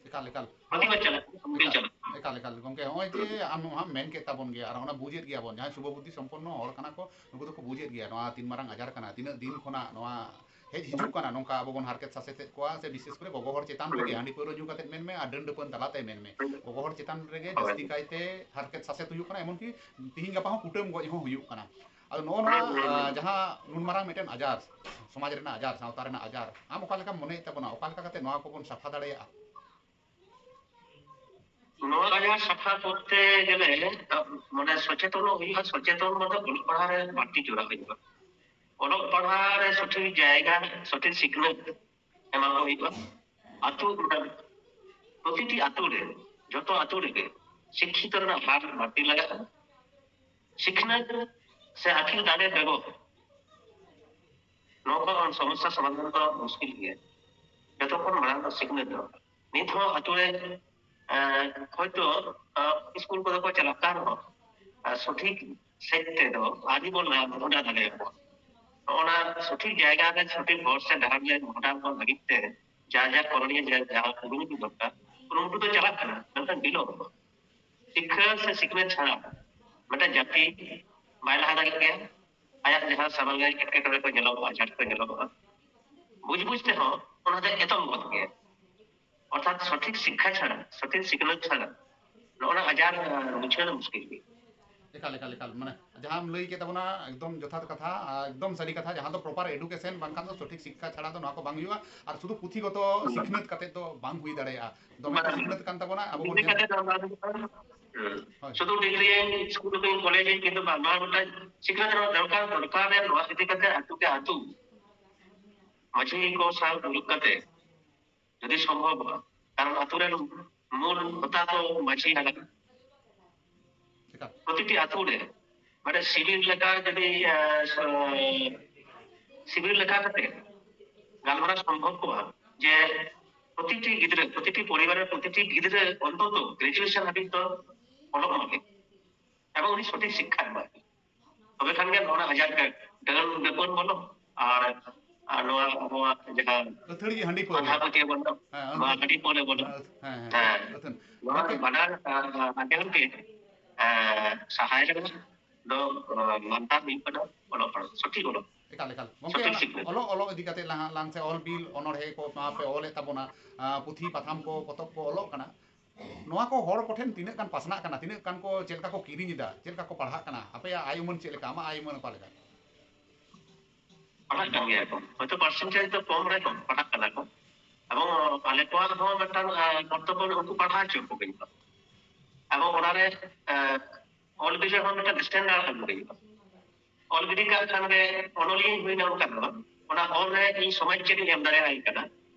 ᱮᱠᱟᱞ, ᱮᱠᱟᱞ᱾ ᱯᱨᱚᱛᱤᱵᱟᱫ ᱪᱟᱞᱟᱜ ᱠᱟᱱᱟ, ᱵᱤᱞ ᱮᱠᱟᱞ, ᱪᱟᱞᱟᱜ ᱠᱟᱱᱟ᱾ ᱮᱠᱟᱞ, ᱮᱠᱟᱞ᱾ ᱜᱚᱢᱠᱮ, ᱱᱚᱜᱼᱚᱭ ᱡᱮ ᱟᱢ ᱱᱚᱣᱟᱢ ᱢᱮᱱ ᱠᱮᱫ ᱛᱟᱵᱚᱱ ᱜᱮᱭᱟ, ᱟᱨ ᱚᱱᱟ ᱵᱩᱡᱮᱫ ᱜᱮᱭᱟ ᱵᱚᱱ, ᱡᱟᱦᱟᱸᱭ ᱥᱩᱵᱷᱚᱵᱩᱫᱽᱫᱷᱤ ᱥᱚᱢᱯᱚᱱᱱᱚ ᱦᱚᱲ ᱠᱟᱱᱟ ᱠᱚ, ᱱᱩᱠᱩ ᱫᱚᱠᱚ ᱵᱩᱡᱮᱫ ᱜᱮᱭᱟ ᱱᱚᱣᱟ ᱛᱤᱱ ᱢᱟᱨᱟᱝ ᱟᱡᱟᱨ ᱠᱟᱱᱟ, ᱛᱤᱱᱟᱹᱜ ᱫᱤᱱ ᱠᱷᱚᱱᱟᱜ ᱱᱚᱣᱟ ᱦᱮᱡ ᱦᱤᱡᱩᱜ ᱠᱟᱱᱟ, ᱱᱚᱝᱠᱟ ᱟᱵᱚ ᱵᱚᱱ ᱦᱟᱨᱠᱮᱛ ᱥᱟᱥᱮᱛᱮᱫ ᱠᱚᱣᱟ, ᱥᱮ ᱵᱤᱥᱮᱥ ᱠᱚᱨᱮ ᱜᱚᱜᱚ ᱦᱚᱲ ᱪᱮᱛᱟᱱ ᱨᱮᱜᱮ, ᱦᱟᱺᱰᱤ ᱯᱟᱹᱣᱨᱟᱹ ᱧᱩ ᱠᱟᱛᱮᱫ ᱢᱮᱱ ᱢᱮ ᱟᱨ ᱰᱟᱹᱱ ᱰᱟᱹᱯᱟᱹᱱ ᱛᱟᱞᱟᱛᱮ ᱢᱮᱱ ᱢᱮ, ᱜᱚᱜᱚ ᱦᱚᱲ ᱪᱮᱛᱟᱱ ᱨᱮᱜᱮ ᱦᱳᱭ᱾ ᱡᱟᱹᱥᱛᱤ ᱠᱟᱭᱛᱮ ᱦᱟᱨᱠᱮᱛ ᱥᱟᱥᱮᱛ ᱦᱩᱭᱩᱜ ᱠᱟᱱᱟ, ᱮᱢᱚᱱᱠᱤ ᱛᱤᱦᱤᱧ ᱜᱟᱯᱟ ᱦᱚᱸ ᱠᱩᱴᱟᱹᱢ ᱜᱚᱡ ᱦᱚᱸ ᱦᱩᱭᱩᱜ ᱠᱟᱱᱟ᱾ ᱟᱫᱚ ᱱᱚᱜᱼᱚ ᱱᱚᱣᱟ, ᱦᱩᱸ, ᱦᱩᱸ, ᱦᱩᱸ᱾ ᱟᱸ, ᱡᱟᱦᱟᱸ ᱱᱩᱱ ᱢᱟᱨᱟᱝ ᱢᱤᱫᱴᱮᱱ ᱟᱡᱟᱨ, ᱥᱚᱢᱟᱡᱽ ᱨᱮᱱᱟᱜ ᱟᱡᱟᱨ, ᱥᱟᱶᱛᱟ ᱨᱮᱱᱟᱜ ᱟᱡᱟᱨ, ᱟᱢ ᱚᱠᱟ ᱞᱮᱠᱟᱢ ᱢᱚᱱᱮᱭᱮᱫ ᱛᱟᱵᱚᱱᱟ, ᱚᱠᱟ ᱞᱮᱠᱟ ᱠᱟᱛᱮ ᱱᱚᱣᱟ ᱠᱚᱵᱚᱱ ᱥᱟᱯᱷᱟ ᱫᱟᱲᱮᱭᱟᱜᱼᱟ? ᱱᱚᱣᱟ ᱟᱡᱟᱨ ᱥᱟᱯᱷᱟ ᱠᱚᱨᱛᱮ ᱜᱮᱞᱮ, ᱢᱟᱱᱮ, ᱥᱚᱪᱮᱛᱚᱱᱚᱜ ᱦᱩᱭᱩᱜᱼᱟ᱾ ᱥᱚᱪᱮᱛᱚᱱ ᱢᱟᱱᱮ ᱚᱞᱚᱜ ᱯᱟᱲᱦᱟᱣ ᱨᱮ ᱵᱟᱹᱲᱛᱤ ᱡᱚᱲᱟᱣ ᱦᱩᱭᱩᱜᱼᱟ᱾ ᱚᱞᱚᱜ ᱯᱟᱲᱦᱟᱣ ᱨᱮ ᱥᱚᱴᱷᱤᱠ ᱡᱟᱭᱜᱟ, ᱥᱚᱴᱷᱤᱠ ᱥᱤᱠᱷᱱᱟᱹᱛ ᱮᱢᱟ ᱠᱚ ᱦᱩᱭᱩᱜᱼᱟ᱾ ᱟᱹᱛᱩ, ᱯᱨᱚᱛᱤᱴᱤ ᱟᱹᱛᱩ ᱨᱮ, ᱡᱚᱛᱚ ᱟᱹᱛᱩ ᱨᱮᱜᱮ ᱥᱤᱠᱠᱷᱤᱛᱚ ᱨᱮᱱᱟᱜ ᱦᱟᱨ ᱵᱟᱹᱲᱛᱤ ᱞᱟᱜᱟᱜᱼᱟ᱾ ᱥᱤᱠᱷᱱᱟᱹᱛ ᱥᱮ ᱟᱹᱠᱤᱞ ᱫᱟᱲᱮ ᱵᱮᱜᱚᱨ ᱱᱚᱣᱟ ᱠᱚ ᱥᱚᱢᱚᱥᱥᱟ ᱥᱚᱢᱟᱫᱷᱟᱱ ᱫᱚ ᱢᱩᱥᱠᱤᱞ ᱜᱮᱭᱟ᱾ ᱡᱚᱛᱚ ᱠᱷᱚᱱ ᱢᱟᱲᱟᱝ ᱫᱚ ᱥᱤᱠᱷᱱᱟᱹᱛ ᱫᱚ᱾ ᱱᱤᱛ ᱦᱚᱸ ᱟᱛᱳ ᱨᱮ, ᱮᱸ, ᱦᱚᱭᱛᱳ, ᱮᱸ, ᱥᱠᱩᱞ ᱠᱚᱫᱚ ᱠᱚ ᱪᱟᱞᱟᱜ ᱠᱟᱱ ᱨᱮᱦᱚᱸ, ᱟᱨ ᱥᱚᱴᱷᱤᱠ ᱥᱮᱫ ᱛᱮᱫᱚ ᱟᱹᱣᱨᱤ ᱵᱚᱱ ᱢᱚᱦᱰᱟ ᱫᱟᱲᱮᱭᱟᱠᱚᱣᱟ᱾ ᱚᱱᱟ ᱥᱚᱴᱷᱤᱠ ᱡᱟᱭᱜᱟ ᱨᱮ ᱥᱚᱴᱷᱤᱠ ᱦᱚᱨ ᱥᱮ ᱰᱟᱦᱟᱨ ᱨᱮ ᱢᱚᱦᱰᱟ ᱠᱚ ᱞᱟᱹᱜᱤᱫ ᱛᱮ ᱡᱟ ᱡᱟ ᱠᱚᱨᱚᱱᱤᱭᱚ, ᱡᱟ ᱡᱟᱦᱟᱸ ᱠᱩᱨᱩᱢᱩᱴᱩ ᱫᱚᱨᱠᱟᱨ, ᱠᱩᱨᱩᱢᱩᱴᱩ ᱫᱚ ᱪᱟᱞᱟᱜ ᱠᱟᱱᱟ, ᱢᱮᱱᱠᱷᱟᱱ ᱵᱤᱞᱚᱢ᱾ ᱥᱤᱠᱷᱟᱹ ᱥᱮ ᱥᱤᱠᱷᱱᱟᱹᱛ ᱪᱷᱟᱲᱟ ᱢᱤᱫᱴᱟᱝ ᱡᱟᱹᱛᱤ ᱵᱟᱭ ᱞᱟᱦᱟ ᱫᱟᱲᱮᱭᱟᱜ ᱜᱮᱭᱟ᱾ ᱟᱭᱟᱜ ᱡᱟᱦᱟᱸ ᱥᱟᱢᱟᱝ ᱨᱮ ᱮᱴᱠᱮᱴᱚᱬᱮ ᱠᱚ ᱧᱮᱞᱚᱜᱼᱟ, ᱟᱡᱷᱟᱴ ᱠᱚ ᱧᱮᱞᱚᱜᱼᱟ, ᱵᱩᱡᱽ ᱵᱩᱡᱽ ᱛᱮᱦᱚᱸ ᱚᱱᱟ ᱫᱚ ᱮᱛᱚᱢ ᱜᱚᱫ ᱜᱮᱭᱟ᱾ ᱚᱨᱛᱷᱟᱛ ᱥᱚᱴᱷᱤᱠ ᱥᱤᱠᱠᱷᱟ ᱪᱷᱟᱲᱟ, ᱥᱚᱴᱷᱤᱠ ᱥᱤᱠᱷᱱᱟᱹᱛ ᱪᱷᱟᱲᱟ ᱱᱚᱜᱼᱚ ᱱᱟ ᱟᱡᱟᱨ, ᱟᱸ, ᱢᱩᱪᱷᱟᱹᱣ ᱫᱚ ᱢᱩᱥᱠᱤᱞ ᱜᱮᱭᱟ᱾ ᱮᱠᱟᱞ, ᱮᱠᱟᱞ, ᱮᱠᱟᱞ᱾ ᱢᱟᱱᱮ ᱡᱟᱦᱟᱸᱢ ᱞᱟᱹᱭ ᱠᱮᱫ ᱛᱟᱵᱚᱱᱟ, ᱮᱠᱫᱚᱢ ᱡᱚᱛᱷᱟᱛ ᱠᱟᱛᱷᱟ, ᱟᱨ ᱮᱠᱫᱚᱢ ᱥᱟᱹᱨᱤ ᱠᱟᱛᱷᱟ, ᱡᱟᱦᱟᱸ ᱫᱚ proper education ᱵᱟᱝᱠᱷᱟᱱ ᱫᱚ ᱥᱚᱴᱷᱤᱠ ᱥᱤᱠᱠᱷᱟ ᱪᱷᱟᱲᱟ ᱫᱚ ᱱᱚᱣᱟ ᱠᱚ ᱵᱟᱝ ᱦᱩᱭᱩᱜᱼᱟ᱾ ᱟᱨ ᱥᱩᱫᱷᱩ ᱯᱩᱛᱷᱤ ᱜᱚᱛᱚ ᱦᱩᱸ᱾ ᱥᱤᱠᱷᱱᱟᱹᱛ ᱠᱟᱛᱮ ᱫᱚ ᱵᱟᱝ ᱦᱩᱭ ᱫᱟᱲᱮᱭᱟᱜᱼᱟ᱾ ᱫᱚᱢᱮ ᱠᱚ ᱵᱟᱝ᱾ ᱥᱤᱠᱷᱱᱟᱹᱛ ᱠᱟᱱ ᱛᱟᱵᱚᱱᱟ, ᱟᱵᱚ ᱵᱚᱱ ᱤᱱᱟᱹ ᱧᱮᱞ ᱠᱟᱛᱮ ᱫᱚ ᱵᱟᱝ ᱦᱩᱭᱩᱜᱼᱟ᱾ ᱦᱳᱭ᱾ ᱥᱩᱫᱷᱩ degree ᱤᱧ, ᱥᱠᱩᱞ ᱨᱮᱧ, ᱠᱚᱞᱮᱡᱽ ᱤᱧ, ᱠᱤᱱᱛᱩ ᱵᱟᱝ, ᱱᱚᱣᱟ ᱢᱤᱫᱴᱟᱝ ᱥᱤᱠᱷᱱᱟᱹᱛ ᱨᱮᱱᱟᱜ ᱫᱚᱨᱠᱟᱨ, ᱫᱚᱨᱠᱟᱨ ᱨᱮ ᱱᱚᱣᱟ ᱤᱫᱤ ᱠᱟᱛᱮ ᱟᱹᱛᱩ ᱠᱮ ᱟᱹᱛᱩ ᱢᱟᱹᱡᱷᱤ ᱠᱚ ᱥᱟᱶ ᱫᱩᱲᱩᱵ ᱠᱟᱛᱮ ᱡᱩᱫᱤ ᱥᱚᱢᱵᱷᱚᱵᱚᱜᱼᱟ, ᱠᱟᱨᱚᱱ ᱟᱹᱛᱩ ᱨᱮᱱ ᱢᱩᱞ ᱦᱚᱛᱟ ᱫᱚ ᱢᱟᱹᱡᱷᱤ ᱠᱟᱱᱟ᱾ ᱮᱠᱟᱞ᱾ ᱯᱨᱚᱛᱤᱴᱤ ᱟᱹᱛᱩ ᱨᱮ ᱢᱟᱱᱮ ᱥᱤᱵᱤᱨ ᱞᱮᱠᱟ ᱡᱩᱫᱤ, ᱟᱸ, ᱥᱚ-, ᱥᱤᱵᱤᱨ ᱞᱮᱠᱟ ᱠᱟᱛᱮ ᱜᱟᱞᱢᱟᱨᱟᱣ ᱥᱚᱢᱵᱷᱚᱵ ᱠᱚᱜᱼᱟ ᱡᱮ ᱯᱨᱚᱛᱤᱴᱤ ᱜᱤᱫᱽᱨᱟᱹ, ᱯᱨᱚᱛᱤᱴᱤ ᱯᱚᱨᱤᱵᱟᱨ ᱨᱮ ᱯᱨᱚᱛᱤᱴᱤ ᱜᱤᱫᱽᱨᱟᱹ ᱚᱱᱛᱚᱛᱚ graduation ᱦᱟᱹᱵᱤᱡ ᱫᱚ ᱚᱞᱚᱜ ᱢᱟᱜᱮ᱾ ᱮᱵᱚᱝ ᱩᱱᱤ ᱥᱚᱴᱷᱤᱠ ᱥᱤᱠᱠᱷᱟ ᱮᱢᱟᱭ᱾ ᱛᱚᱵᱮ ᱠᱷᱟᱱ ᱜᱮ ᱱᱚᱣᱟ ᱟᱡᱟᱨ ᱰᱟᱹᱱ ᱰᱟᱹᱯᱟᱹᱱ ᱵᱚᱞᱚ ᱟᱨ, ᱟᱨ ᱱᱚᱣᱟ ᱟᱵᱚᱣᱟᱜ ᱡᱟᱦᱟᱸ ᱟᱹᱛᱷᱟᱹᱲᱤ ᱜᱮ ᱦᱟᱺᱰᱤ ᱯᱟᱹᱣᱨᱟᱹ᱾ ᱟᱸᱫᱷᱟ ᱯᱟᱹᱛᱭᱟᱹᱣ ᱵᱚᱞᱚ, ᱦᱮᱸ, ᱱᱚᱣᱟ ᱟᱹᱛᱷᱟᱹᱲᱤ᱾ ᱦᱟᱺᱰᱤ ᱯᱟᱹᱣᱨᱟᱹ ᱵᱚᱞᱚ᱾ ᱦᱮᱸ, ᱦᱮᱸ, ᱦᱮᱸ᱾ ᱟᱹᱛᱷᱟᱹᱲᱤ᱾ ᱱᱚᱣᱟ ᱜᱚᱢᱠᱮ, ᱵᱟᱱᱟᱨ, ᱟᱸ, ᱟᱸ, ᱟᱸᱡᱚᱢ ᱛᱮ, ᱟᱸ, ᱥᱟᱦᱟᱭ ᱨᱮᱱᱟᱜ ᱫᱚ, ᱟᱸ, ᱢᱟᱱᱛᱟᱨ ᱦᱩᱭᱩᱜ ᱠᱟᱱᱟ ᱚᱞᱚᱜ ᱯᱟᱲᱦᱟᱜ, ᱥᱚᱴᱷᱤᱠ ᱚᱞᱚᱜ᱾ ᱮᱠᱟᱞ, ᱮᱠᱟᱞ᱾ ᱜᱚᱢᱠᱮ, ᱥᱚᱴᱷᱤᱠ ᱚᱱᱟ ᱥᱤᱠᱷᱱᱟᱹᱛ᱾ ᱚᱞᱚᱜ, ᱚᱞᱚᱜ ᱤᱫᱤ ᱠᱟᱛᱮ ᱞᱟᱦᱟ ᱞᱟᱝ ᱥᱮ ᱚᱞ ᱵᱤᱞ, ᱚᱱᱚᱬᱦᱮ ᱠᱚ ᱱᱚᱣᱟ ᱯᱮ ᱚᱞᱮᱫ ᱛᱟᱵᱚᱱᱟ, ᱟᱸ, ᱯᱩᱛᱷᱤ ᱯᱟᱛᱷᱟᱢ ᱠᱚ, ᱯᱚᱛᱚᱵ ᱠᱚ ᱚᱞᱚᱜ ᱠᱟᱱᱟ᱾ ᱱᱚᱣᱟ ᱠᱚ ᱦᱚᱲ ᱠᱚᱴᱷᱮᱱ ᱛᱤᱱᱟᱹᱜ ᱜᱟᱱ ᱯᱟᱥᱱᱟᱜ ᱠᱟᱱᱟ, ᱛᱤᱱᱟᱹᱜ ᱜᱟᱱ ᱠᱚ, ᱪᱮᱫ ᱞᱮᱠᱟ ᱠᱚ ᱠᱤᱨᱤᱧ ᱮᱫᱟ, ᱪᱮᱫ ᱞᱮᱠᱟ ᱠᱚ ᱯᱟᱲᱦᱟᱜ ᱠᱟᱱᱟ, ᱟᱯᱮᱭᱟᱜ ᱟᱭ ᱩᱢᱟᱹᱱ ᱪᱮᱫ ᱞᱮᱠᱟ, ᱟᱢᱟᱜ ᱟᱭ ᱩᱢᱟᱹᱱ ᱚᱠᱟ ᱞᱮᱠᱟ? ᱯᱟᱲᱦᱟᱜ ᱠᱟᱱ ᱜᱮᱭᱟ ᱠᱚ, ᱦᱚᱭᱛᱳ percentage ᱫᱚ ᱠᱚᱢ ᱨᱮᱦᱚᱸ ᱯᱟᱲᱦᱟᱜ ᱠᱟᱱᱟ ᱠᱚ᱾ ᱮᱵᱚᱝ ᱟᱞᱮ ᱠᱚᱣᱟᱜ ᱦᱚᱸ ᱢᱤᱫᱴᱟᱝ, ᱟᱸ, ᱠᱚᱨᱛᱚᱵᱵᱚ ᱩᱱᱠᱩ ᱯᱟᱲᱦᱟᱣ ᱦᱚᱪᱚ ᱠᱚ ᱦᱩᱭᱩᱜᱼᱟ᱾ ᱮᱵᱚᱝ ᱚᱱᱟᱨᱮ, ᱟᱸ, ᱚᱞ ᱵᱤᱞ ᱨᱮᱦᱚᱸ ᱢᱤᱫᱴᱟᱝ standard ᱟᱹᱜᱩ ᱦᱩᱭᱩᱜᱼᱟ᱾ ᱚᱞ ᱜᱤᱰᱤ ᱠᱟᱜ ᱠᱷᱟᱱ ᱜᱮ ᱚᱱᱚᱞᱤᱭᱟᱹᱧ ᱦᱩᱭᱱᱟ, ᱚᱱᱠᱟ ᱫᱚ ᱵᱟᱝ᱾ ᱚᱱᱟ ᱚᱞ ᱨᱮ ᱤᱧ ᱥᱚᱢᱟᱡᱽ ᱪᱮᱫ ᱤᱧ ᱮᱢ ᱫᱟᱲᱮᱭᱟᱭ ᱠᱟᱱᱟ,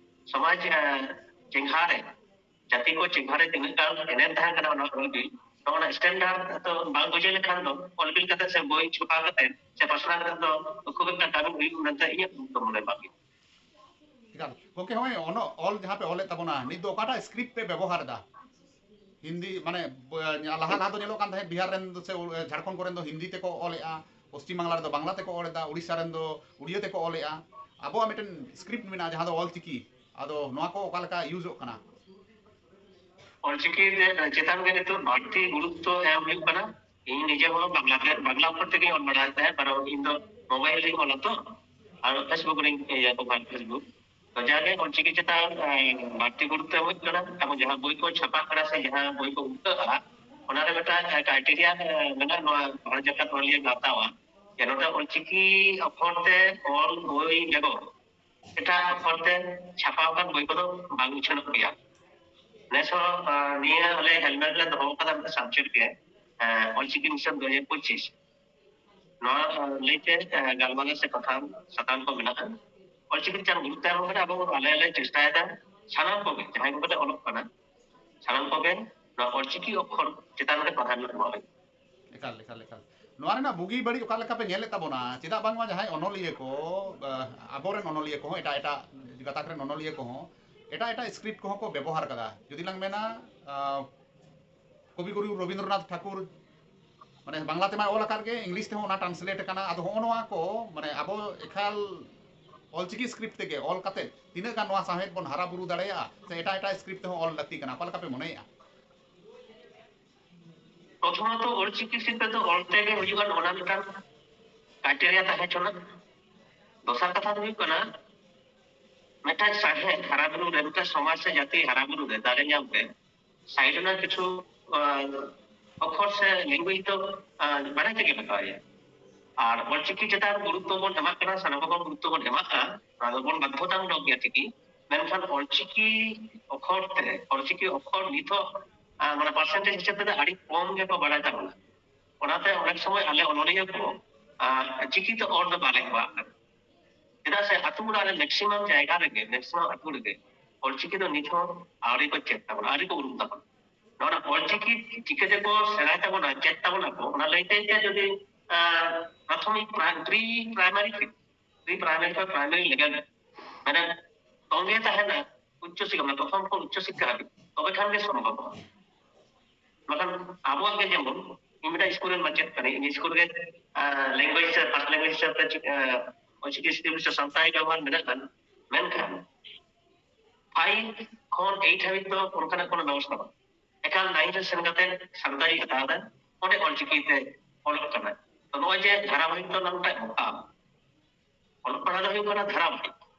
ᱥᱚᱢᱟᱡᱽ, ᱮᱸ, ᱪᱮᱸᱜᱷᱟ ᱨᱮ, ᱡᱟᱹᱛᱤ ᱠᱚ ᱪᱮᱸᱜᱷᱟ ᱨᱮ ᱛᱤᱱᱟᱹᱜ ᱜᱟᱱ ᱮᱱᱮᱢ ᱛᱟᱦᱮᱸ ᱠᱟᱱᱟ ᱚᱱᱟ ᱚᱞ ᱜᱮ, ᱱᱚᱜᱼᱚ ᱱᱟ ᱥᱴᱮᱱᱰᱟᱨᱰ ᱫᱚ ᱵᱟᱝ ᱵᱩᱡᱷᱟᱹᱣ ᱞᱮᱠᱷᱟᱱ ᱫᱚ ᱚᱞ ᱵᱤᱞ ᱠᱟᱛᱮ ᱥᱮ ᱵᱳᱭ ᱪᱷᱟᱯᱟ ᱠᱟᱛᱮ ᱥᱮ ᱯᱟᱥᱱᱟᱣ ᱠᱟᱛᱮ ᱫᱚ ᱠᱷᱩᱵ ᱮᱠᱴᱟ ᱠᱟᱹᱢᱤ ᱦᱩᱭᱩᱜ ᱢᱮᱱᱛᱮ ᱤᱧᱟᱹᱜ ᱫᱚ ᱢᱚᱱᱮ ᱵᱟᱝ ᱦᱩᱭᱩᱜ᱾ ᱮᱠᱟᱞ᱾ ᱜᱚᱢᱠᱮ, ᱦᱚᱸᱜᱼᱚᱭ ᱚᱱᱚ- ᱚᱞ ᱡᱟᱦᱟᱸ ᱯᱮ ᱚᱞᱮᱫ ᱛᱟᱵᱚᱱᱟ, ᱱᱤᱛ ᱫᱚ ᱚᱠᱟᱴᱟᱜ ᱥᱠᱨᱤᱯᱴ ᱯᱮ ᱵᱮᱵᱚᱦᱟᱨ ᱮᱫᱟ? ᱦᱤᱱᱫᱤ, ᱢᱟᱱᱮ, ᱵ- ᱞᱟᱦᱟ ᱞᱟᱦᱟ ᱫᱚ ᱧᱮᱞᱚᱜ ᱠᱟᱱ ᱛᱟᱦᱮᱸᱫ ᱵᱤᱦᱟᱨ ᱨᱮᱱ ᱫᱚ ᱥᱮ ᱡᱷᱟᱲᱠᱷᱚᱸᱰ ᱠᱚᱨᱮᱱ ᱫᱚ ᱦᱤᱱᱫᱤ ᱛᱮᱠᱚ ᱚᱞᱮᱫᱼᱟ, ᱯᱚᱥᱪᱤᱢ ᱵᱟᱝᱞᱟ ᱨᱮᱫᱚ ᱵᱟᱝᱞᱟ ᱛᱮᱠᱚ ᱚᱞᱮᱫᱟ, ᱩᱲᱤᱥᱥᱟ ᱨᱮᱱ ᱫᱚ ᱩᱲᱤᱭᱟᱹ ᱛᱮᱠᱚ ᱚᱞᱮᱫᱼᱟ᱾ ᱟᱵᱚᱣᱟᱜ ᱢᱤᱫᱴᱮᱱ ᱥᱠᱨᱤᱯᱴ ᱢᱮᱱᱟᱜᱼᱟ ᱡᱟᱦᱟᱸ ᱫᱚ ᱚᱞ ᱪᱤᱠᱤ, ᱟᱫᱚ ᱱᱚᱣᱟ ᱠᱚ ᱚᱠᱟ ᱞᱮᱠᱟ ᱤᱭᱩᱡᱚᱜ ᱠᱟᱱᱟ? ᱚᱞᱪᱤᱠᱤ ᱨᱮ ᱪᱮᱛᱟᱱ ᱜᱮ ᱱᱤᱛᱚᱜ ᱵᱟᱹᱲᱛᱤ ᱜᱩᱨᱩᱛᱛᱚ ᱮᱢ ᱦᱩᱭᱩᱜ ᱠᱟᱱᱟ᱾ ᱤᱧ ᱱᱤᱡᱮ ᱦᱚᱸ ᱵᱟᱝᱞᱟ ᱛᱮ, ᱵᱟᱝᱞᱟ ᱚᱠᱠᱷᱚᱨ ᱛᱮᱜᱮᱧ ᱚᱞ ᱵᱟᱲᱟᱭᱮᱫ ᱛᱟᱦᱮᱸᱫ, ᱠᱟᱨᱚᱱ ᱤᱧ ᱫᱚ ᱢᱳᱵᱟᱭᱤᱞ ᱨᱤᱧ ᱚᱞᱟ ᱛᱚ, ᱟᱨ ᱯᱷᱮᱥᱵᱩᱠ ᱨᱤᱧ ᱤᱭᱟᱹ ᱠᱚ ᱠᱷᱟᱱ ᱯᱷᱮᱥᱵᱩᱠ᱾ ᱛᱚ ᱡᱟᱜᱮ ᱚᱞᱪᱤᱠᱤ ᱪᱮᱛᱟᱱ ᱮ, ᱵᱟᱹᱲᱛᱤ ᱜᱩᱨᱩᱛᱛᱚ ᱮᱢ ᱦᱩᱭᱩᱜ ᱠᱟᱱᱟ᱾ ᱮᱵᱚᱝ ᱡᱟᱦᱟᱸ ᱵᱳᱭ ᱠᱚ ᱪᱷᱟᱯᱟᱜ ᱠᱟᱱᱟ ᱥᱮ ᱡᱟᱦᱟᱸ ᱵᱳᱭ ᱠᱚ ᱩᱰᱷᱟᱹᱜᱼᱟ, ᱚᱱᱟᱨᱮ ᱢᱤᱫᱴᱟᱝ ᱠᱨᱟᱭᱴᱮᱨᱤᱭᱟ ᱢᱮᱱᱟᱜᱼᱟ, ᱱᱚᱣᱟ ᱵᱷᱟᱨᱚᱛ ᱡᱟᱠᱟᱛ ᱚᱱᱚᱞᱤᱭᱟᱹ ᱜᱟᱶᱛᱟᱣᱟᱜ, ᱡᱮ ᱱᱚᱰᱮ ᱚᱞᱪᱤᱠᱤ ᱚᱠᱠᱷᱚᱨ ᱛᱮ ᱚᱞ ᱵᱳᱭ ᱵᱮᱜᱚᱨ ᱮᱴᱟᱜ ᱚᱠᱠᱷᱚᱨ ᱛᱮ ᱪᱷᱟᱯᱟ ᱟᱠᱟᱱ ᱵᱳᱭ ᱠᱚᱫᱚ ᱵᱟᱝ ᱩᱪᱷᱟᱹᱱᱚᱜ ᱜᱮᱭᱟ᱾ ᱱᱮᱥ ᱦᱚᱸ ᱟᱸ, ᱱᱤᱭᱟᱹ ᱟᱞᱮ ᱦᱮᱞᱢᱮᱴ ᱞᱮ ᱫᱚᱦᱚ ᱟᱠᱟᱫᱟ ᱢᱤᱫᱴᱟᱝ ᱥᱟᱵᱡᱮᱠᱴ ᱜᱮ, ᱟᱸ, ᱚᱞᱪᱤᱠᱤ ᱢᱤᱥᱚᱱ ᱫᱩ ᱦᱟᱡᱟᱨ ᱯᱚᱸᱪᱤᱥ᱾ ᱱᱚᱣᱟ, ᱟᱸ, ᱞᱟᱹᱭᱛᱮ, ᱟᱸ, ᱜᱟᱞᱢᱟᱨᱟᱣ ᱥᱮ ᱯᱟᱛᱷᱟᱢ ᱥᱟᱛᱟᱢ ᱠᱚ ᱢᱮᱱᱟᱜᱼᱟ᱾ ᱚᱞᱪᱤᱠᱤ ᱪᱮᱛᱟᱱ ᱜᱩᱨᱩᱛᱛᱚ ᱮᱢ ᱠᱟᱱᱟ, ᱮᱵᱚᱝ ᱟᱞᱮ ᱞᱮ ᱪᱮᱥᱴᱟᱭᱮᱫᱟ ᱥᱟᱱᱟᱢ ᱠᱚᱜᱮ ᱡᱟᱦᱟᱸᱭ ᱠᱚ ᱠᱟᱛᱮ ᱚᱞᱚᱜ ᱠᱟᱱᱟ, ᱥᱟᱱᱟᱢ ᱠᱚᱜᱮ ᱱᱚᱣᱟ ᱚᱞᱪᱤᱠᱤ ᱚᱠᱠᱷᱚᱨ ᱪᱮᱛᱟᱱ ᱨᱮ ᱯᱨᱟᱫᱷᱟᱱᱱᱚ ᱮᱢᱟ ᱦᱩᱭᱩᱜᱼᱟ᱾ ᱮᱠᱟᱞ, ᱮᱠᱟᱞ, ᱮᱠᱟᱞ᱾ ᱱᱚᱣᱟ ᱨᱮᱱᱟᱜ ᱵᱩᱜᱤ ᱵᱟᱹᱲᱤᱡ ᱚᱠᱟ ᱞᱮᱠᱟ ᱯᱮ ᱧᱮᱞᱮᱫ ᱛᱟᱵᱚᱱᱟ? ᱪᱮᱫᱟᱜ ᱵᱟᱝᱢᱟ ᱡᱟᱦᱟᱸᱭ ᱚᱱᱚᱞᱤᱭᱟᱹ ᱠᱚ, ᱟᱸ, ᱟᱵᱚᱨᱮᱱ ᱚᱱᱚᱞᱤᱭᱟᱹ ᱠᱚᱦᱚᱸ, ᱮᱴᱟᱜ ᱮᱴᱟᱜ ᱜᱟᱛᱟᱠ ᱨᱮᱱ ᱚᱱᱚᱞᱤᱭᱟᱹ ᱠᱚᱦᱚᱸ ᱮᱴᱟᱜ ᱮᱴᱟᱜ ᱥᱠᱨᱤᱯᱴ ᱠᱚᱦᱚᱸ ᱠᱚ ᱵᱮᱵᱚᱦᱟᱨ ᱠᱟᱫᱟ᱾ ᱡᱩᱫᱤ ᱞᱟᱝ ᱢᱮᱱᱟ, ᱟᱸ, ᱠᱚᱵᱤ ᱜᱩᱨᱩ ᱨᱚᱵᱤᱱᱫᱨᱚᱱᱟᱛᱷ ᱴᱷᱟᱠᱩᱨ, ᱢᱟᱱᱮ, ᱵᱟᱝᱞᱟ ᱛᱮᱢᱟᱭ ᱚᱞ ᱟᱠᱟᱫ ᱜᱮ, ᱤᱝᱞᱤᱥ ᱛᱮᱦᱚᱸ ᱚᱱᱟ ᱴᱨᱟᱱᱥᱞᱮᱴ ᱟᱠᱟᱱᱟ᱾ ᱟᱫᱚ ᱦᱚᱸᱜᱼᱚ ᱱᱚᱣᱟ ᱠᱚ, ᱢᱟᱱᱮ, ᱟᱵᱚ ᱮᱠᱟᱞ ᱚᱞᱪᱤᱠᱤ ᱥᱠᱨᱤᱯᱴ ᱛᱮᱜᱮ ᱚᱞ ᱠᱟᱛᱮ ᱛᱤᱱᱟᱹᱜ ᱜᱟᱱ ᱱᱚᱣᱟ ᱥᱟᱶᱦᱮᱫ ᱵᱚᱱ ᱦᱟᱨᱟ ᱵᱩᱨᱩ ᱫᱟᱲᱮᱭᱟᱜᱼᱟ, ᱥᱮ ᱮᱴᱟᱜ ᱮᱴᱟᱜ ᱥᱠᱨᱤᱯᱴ ᱛᱮᱦᱚᱸ ᱚᱞ ᱞᱟᱹᱠᱛᱤ ᱠᱟᱱᱟ? ᱚᱠᱟ ᱞᱮᱠᱟ ᱯᱮ ᱢᱚᱱᱮᱭᱮᱫᱼᱟ? ᱯᱨᱚᱛᱷᱚᱢᱚᱛᱚ ᱚᱞᱪᱤᱠᱤ ᱥᱠᱨᱤᱯᱴ ᱛᱮᱫᱚ ᱚᱞ ᱛᱮᱜᱮ ᱦᱩᱭᱩᱜᱼᱟ, ᱱᱚᱜᱼᱚ ᱱᱟ ᱢᱤᱫᱴᱟᱝ ᱠᱨᱟᱭᱴᱮᱨᱤᱭᱟ ᱛᱟᱦᱮᱸ ᱦᱚᱪᱚᱱᱟ᱾ ᱫᱚᱥᱟᱨ ᱠᱟᱛᱷᱟ ᱫᱚ ᱦᱩᱭᱩᱜ ᱠᱟᱱᱟ, ᱢᱤᱫᱴᱟᱝ ᱥᱟᱶᱦᱮᱫ ᱦᱟᱨᱟ ᱵᱩᱨᱩ ᱨᱮ, ᱢᱤᱫᱴᱟᱝ ᱥᱚᱢᱟᱡᱽ ᱥᱮ ᱡᱟᱹᱛᱤ ᱦᱟᱨᱟ ᱵᱩᱨᱩ ᱨᱮ, ᱫᱟᱲᱮ ᱧᱟᱢ ᱨᱮ, ᱥᱟᱭᱤᱰ ᱨᱮᱱᱟᱜ ᱠᱤᱪᱷᱩ, ᱟᱸ, ᱚᱠᱠᱷᱚᱨ ᱥᱮ ᱞᱮᱝᱜᱩᱭᱮᱡᱽ ᱫᱚ, ᱟᱸ, ᱵᱟᱲᱟᱭ ᱛᱮᱜᱮ ᱞᱟᱜᱟᱣ ᱟᱭᱟ᱾ ᱟᱨ ᱚᱞᱪᱤᱠᱤ ᱪᱮᱛᱟᱱ ᱜᱩᱨᱩᱛᱛᱚ ᱵᱚᱱ ᱮᱢᱟᱜ ᱠᱟᱱᱟ, ᱥᱟᱱᱟᱢ ᱠᱚᱵᱚᱱ ᱜᱩᱨᱩᱛᱛᱚ ᱵᱚᱱ ᱮᱢᱟᱜ ᱠᱟᱱᱟ, ᱱᱚᱣᱟ ᱫᱚᱵᱚᱱ ᱵᱟᱫᱽᱫᱷᱚᱛᱟᱢᱩᱞᱚᱠ ᱜᱮᱭᱟ ᱴᱷᱤᱠᱤ, ᱢᱮᱱᱠᱷᱟᱱ ᱚᱞᱪᱤᱠᱤ ᱚᱠᱠᱷᱚᱨ ᱛᱮ, ᱚᱞᱪᱤᱠᱤ ᱚᱠᱠᱷᱚᱨ ᱱᱤᱛᱚᱜ, ᱟᱸ, ᱢᱟᱱᱮ ᱯᱟᱨᱥᱮᱱᱴᱮᱡᱽ ᱦᱤᱥᱟᱹᱵ ᱛᱮᱫᱚ ᱟᱹᱰᱤ ᱠᱚᱢ ᱜᱮᱠᱚ ᱵᱟᱲᱟᱭ ᱛᱟᱵᱚᱱᱟ᱾ ᱚᱱᱟᱛᱮ ᱚᱱᱮᱠ ᱥᱚᱢᱚᱭ ᱟᱞᱮ ᱚᱱᱚᱞᱤᱭᱟᱹ ᱠᱚ, ᱟᱸ, ᱪᱤᱠᱤᱛᱮ ᱚᱞ ᱫᱚ ᱵᱟᱞᱮ ᱦᱮᱣᱟᱜ ᱠᱟᱱᱟ᱾ ᱪᱮᱫᱟᱜ ᱥᱮ ᱟᱹᱛᱩ ᱚᱲᱟᱜ ᱨᱮ ᱢᱮᱠᱥᱤᱢᱟᱢ ᱡᱟᱭᱜᱟ ᱨᱮᱜᱮ, ᱢᱮᱠᱥᱤᱢᱟᱢ ᱟᱹᱛᱩ ᱨᱮᱜᱮ ᱚᱞᱪᱤᱠᱤ ᱫᱚ ᱱᱤᱛ ᱦᱚᱸ ᱟᱹᱣᱨᱤ ᱠᱚ ᱪᱮᱫ ᱛᱟᱵᱚᱱᱟ, ᱟᱹᱣᱨᱤ ᱠᱚ ᱩᱨᱩᱢ ᱛᱟᱵᱚᱱᱟ᱾ ᱱᱚᱣᱟ ᱚᱞᱪᱤᱠᱤ ᱪᱤᱠᱟᱹ ᱛᱮᱠᱚ ᱥᱮᱬᱟᱭ ᱛᱟᱵᱚᱱᱟ, ᱪᱮᱫ ᱛᱟᱵᱚᱱᱟ ᱠᱚ, ᱚᱱᱟ ᱞᱟᱹᱭᱛᱮ ᱡᱮ ᱡᱩᱫᱤ, ᱟᱸ, ᱯᱨᱟᱛᱷᱚᱢᱤᱠ, ᱯᱨᱟ-, pre primary, pre primary ᱠᱷᱚᱱ primary level, ᱢᱟᱱᱮ ᱛᱚᱸᱜᱮ ᱛᱟᱦᱮᱱᱟ ᱩᱪᱪᱚ ᱥᱤᱠᱠᱷᱟ, ᱢᱟᱱᱮ ᱯᱨᱚᱛᱷᱚᱢ ᱠᱷᱚᱱ ᱩᱪᱪᱚ ᱥᱤᱠᱠᱷᱟ ᱦᱟᱹᱵᱤᱡ, ᱛᱚᱵᱮ ᱠᱷᱟᱱ ᱜᱮ ᱥᱚᱢᱵᱷᱚᱵᱚᱜᱼᱟ᱾ ᱵᱟᱠᱷᱟᱱ ᱟᱵᱚᱣᱟᱜ ᱜᱮ ᱡᱮᱢᱚᱱ, ᱤᱧ ᱢᱤᱫᱴᱟᱝ ᱥᱠᱩᱞ ᱨᱮᱱ ᱢᱟᱪᱮᱫ ᱠᱟᱹᱱᱟᱹᱧ, ᱤᱧ ᱥᱠᱩᱞ ᱨᱮ, ᱟᱸ, language ᱥᱮ first language ᱦᱤᱥᱟᱹᱵ ᱛᱮ ᱪᱤ-, ᱟᱸ, ᱚᱞᱪᱤᱠᱤ ᱥᱠᱨᱤᱯᱴ ᱥᱮ ᱥᱟᱱᱛᱟᱲᱤ ᱵᱮᱵᱚᱦᱟᱨ ᱢᱮᱱᱟᱜ ᱠᱷᱟᱱ, ᱢᱮᱱᱠᱷᱟᱱ five ᱠᱷᱚᱱ eight ᱦᱟᱹᱵᱤᱡ ᱫᱚ ᱚᱱᱠᱟᱱᱟᱜ ᱠᱳᱱᱳ ᱵᱮᱵᱚᱥᱛᱷᱟ ᱵᱟᱹᱱᱩᱜᱼᱟ᱾ ᱮᱠᱟᱞ nine ᱨᱮ ᱥᱮᱱ ᱠᱟᱛᱮ ᱥᱟᱱᱛᱟᱲᱤ ᱦᱟᱛᱟᱣ ᱮᱫᱟ, ᱚᱸᱰᱮ ᱚᱞᱪᱤᱠᱤ ᱛᱮ ᱚᱞᱚᱜ ᱠᱟᱱᱟ᱾ ᱛᱚ ᱱᱚᱜᱼᱚᱭ ᱡᱮ ᱫᱷᱟᱨᱟᱵᱟᱦᱤᱠ ᱫᱚ ᱱᱚᱝᱠᱟ ᱚᱵᱷᱟᱵᱽ, ᱚᱞᱚᱜ ᱯᱟᱲᱦᱟᱣ ᱫᱚ ᱦᱩᱭᱩᱜ ᱠᱟᱱᱟ ᱫᱷᱟᱨᱟᱵᱟᱦᱤᱠ,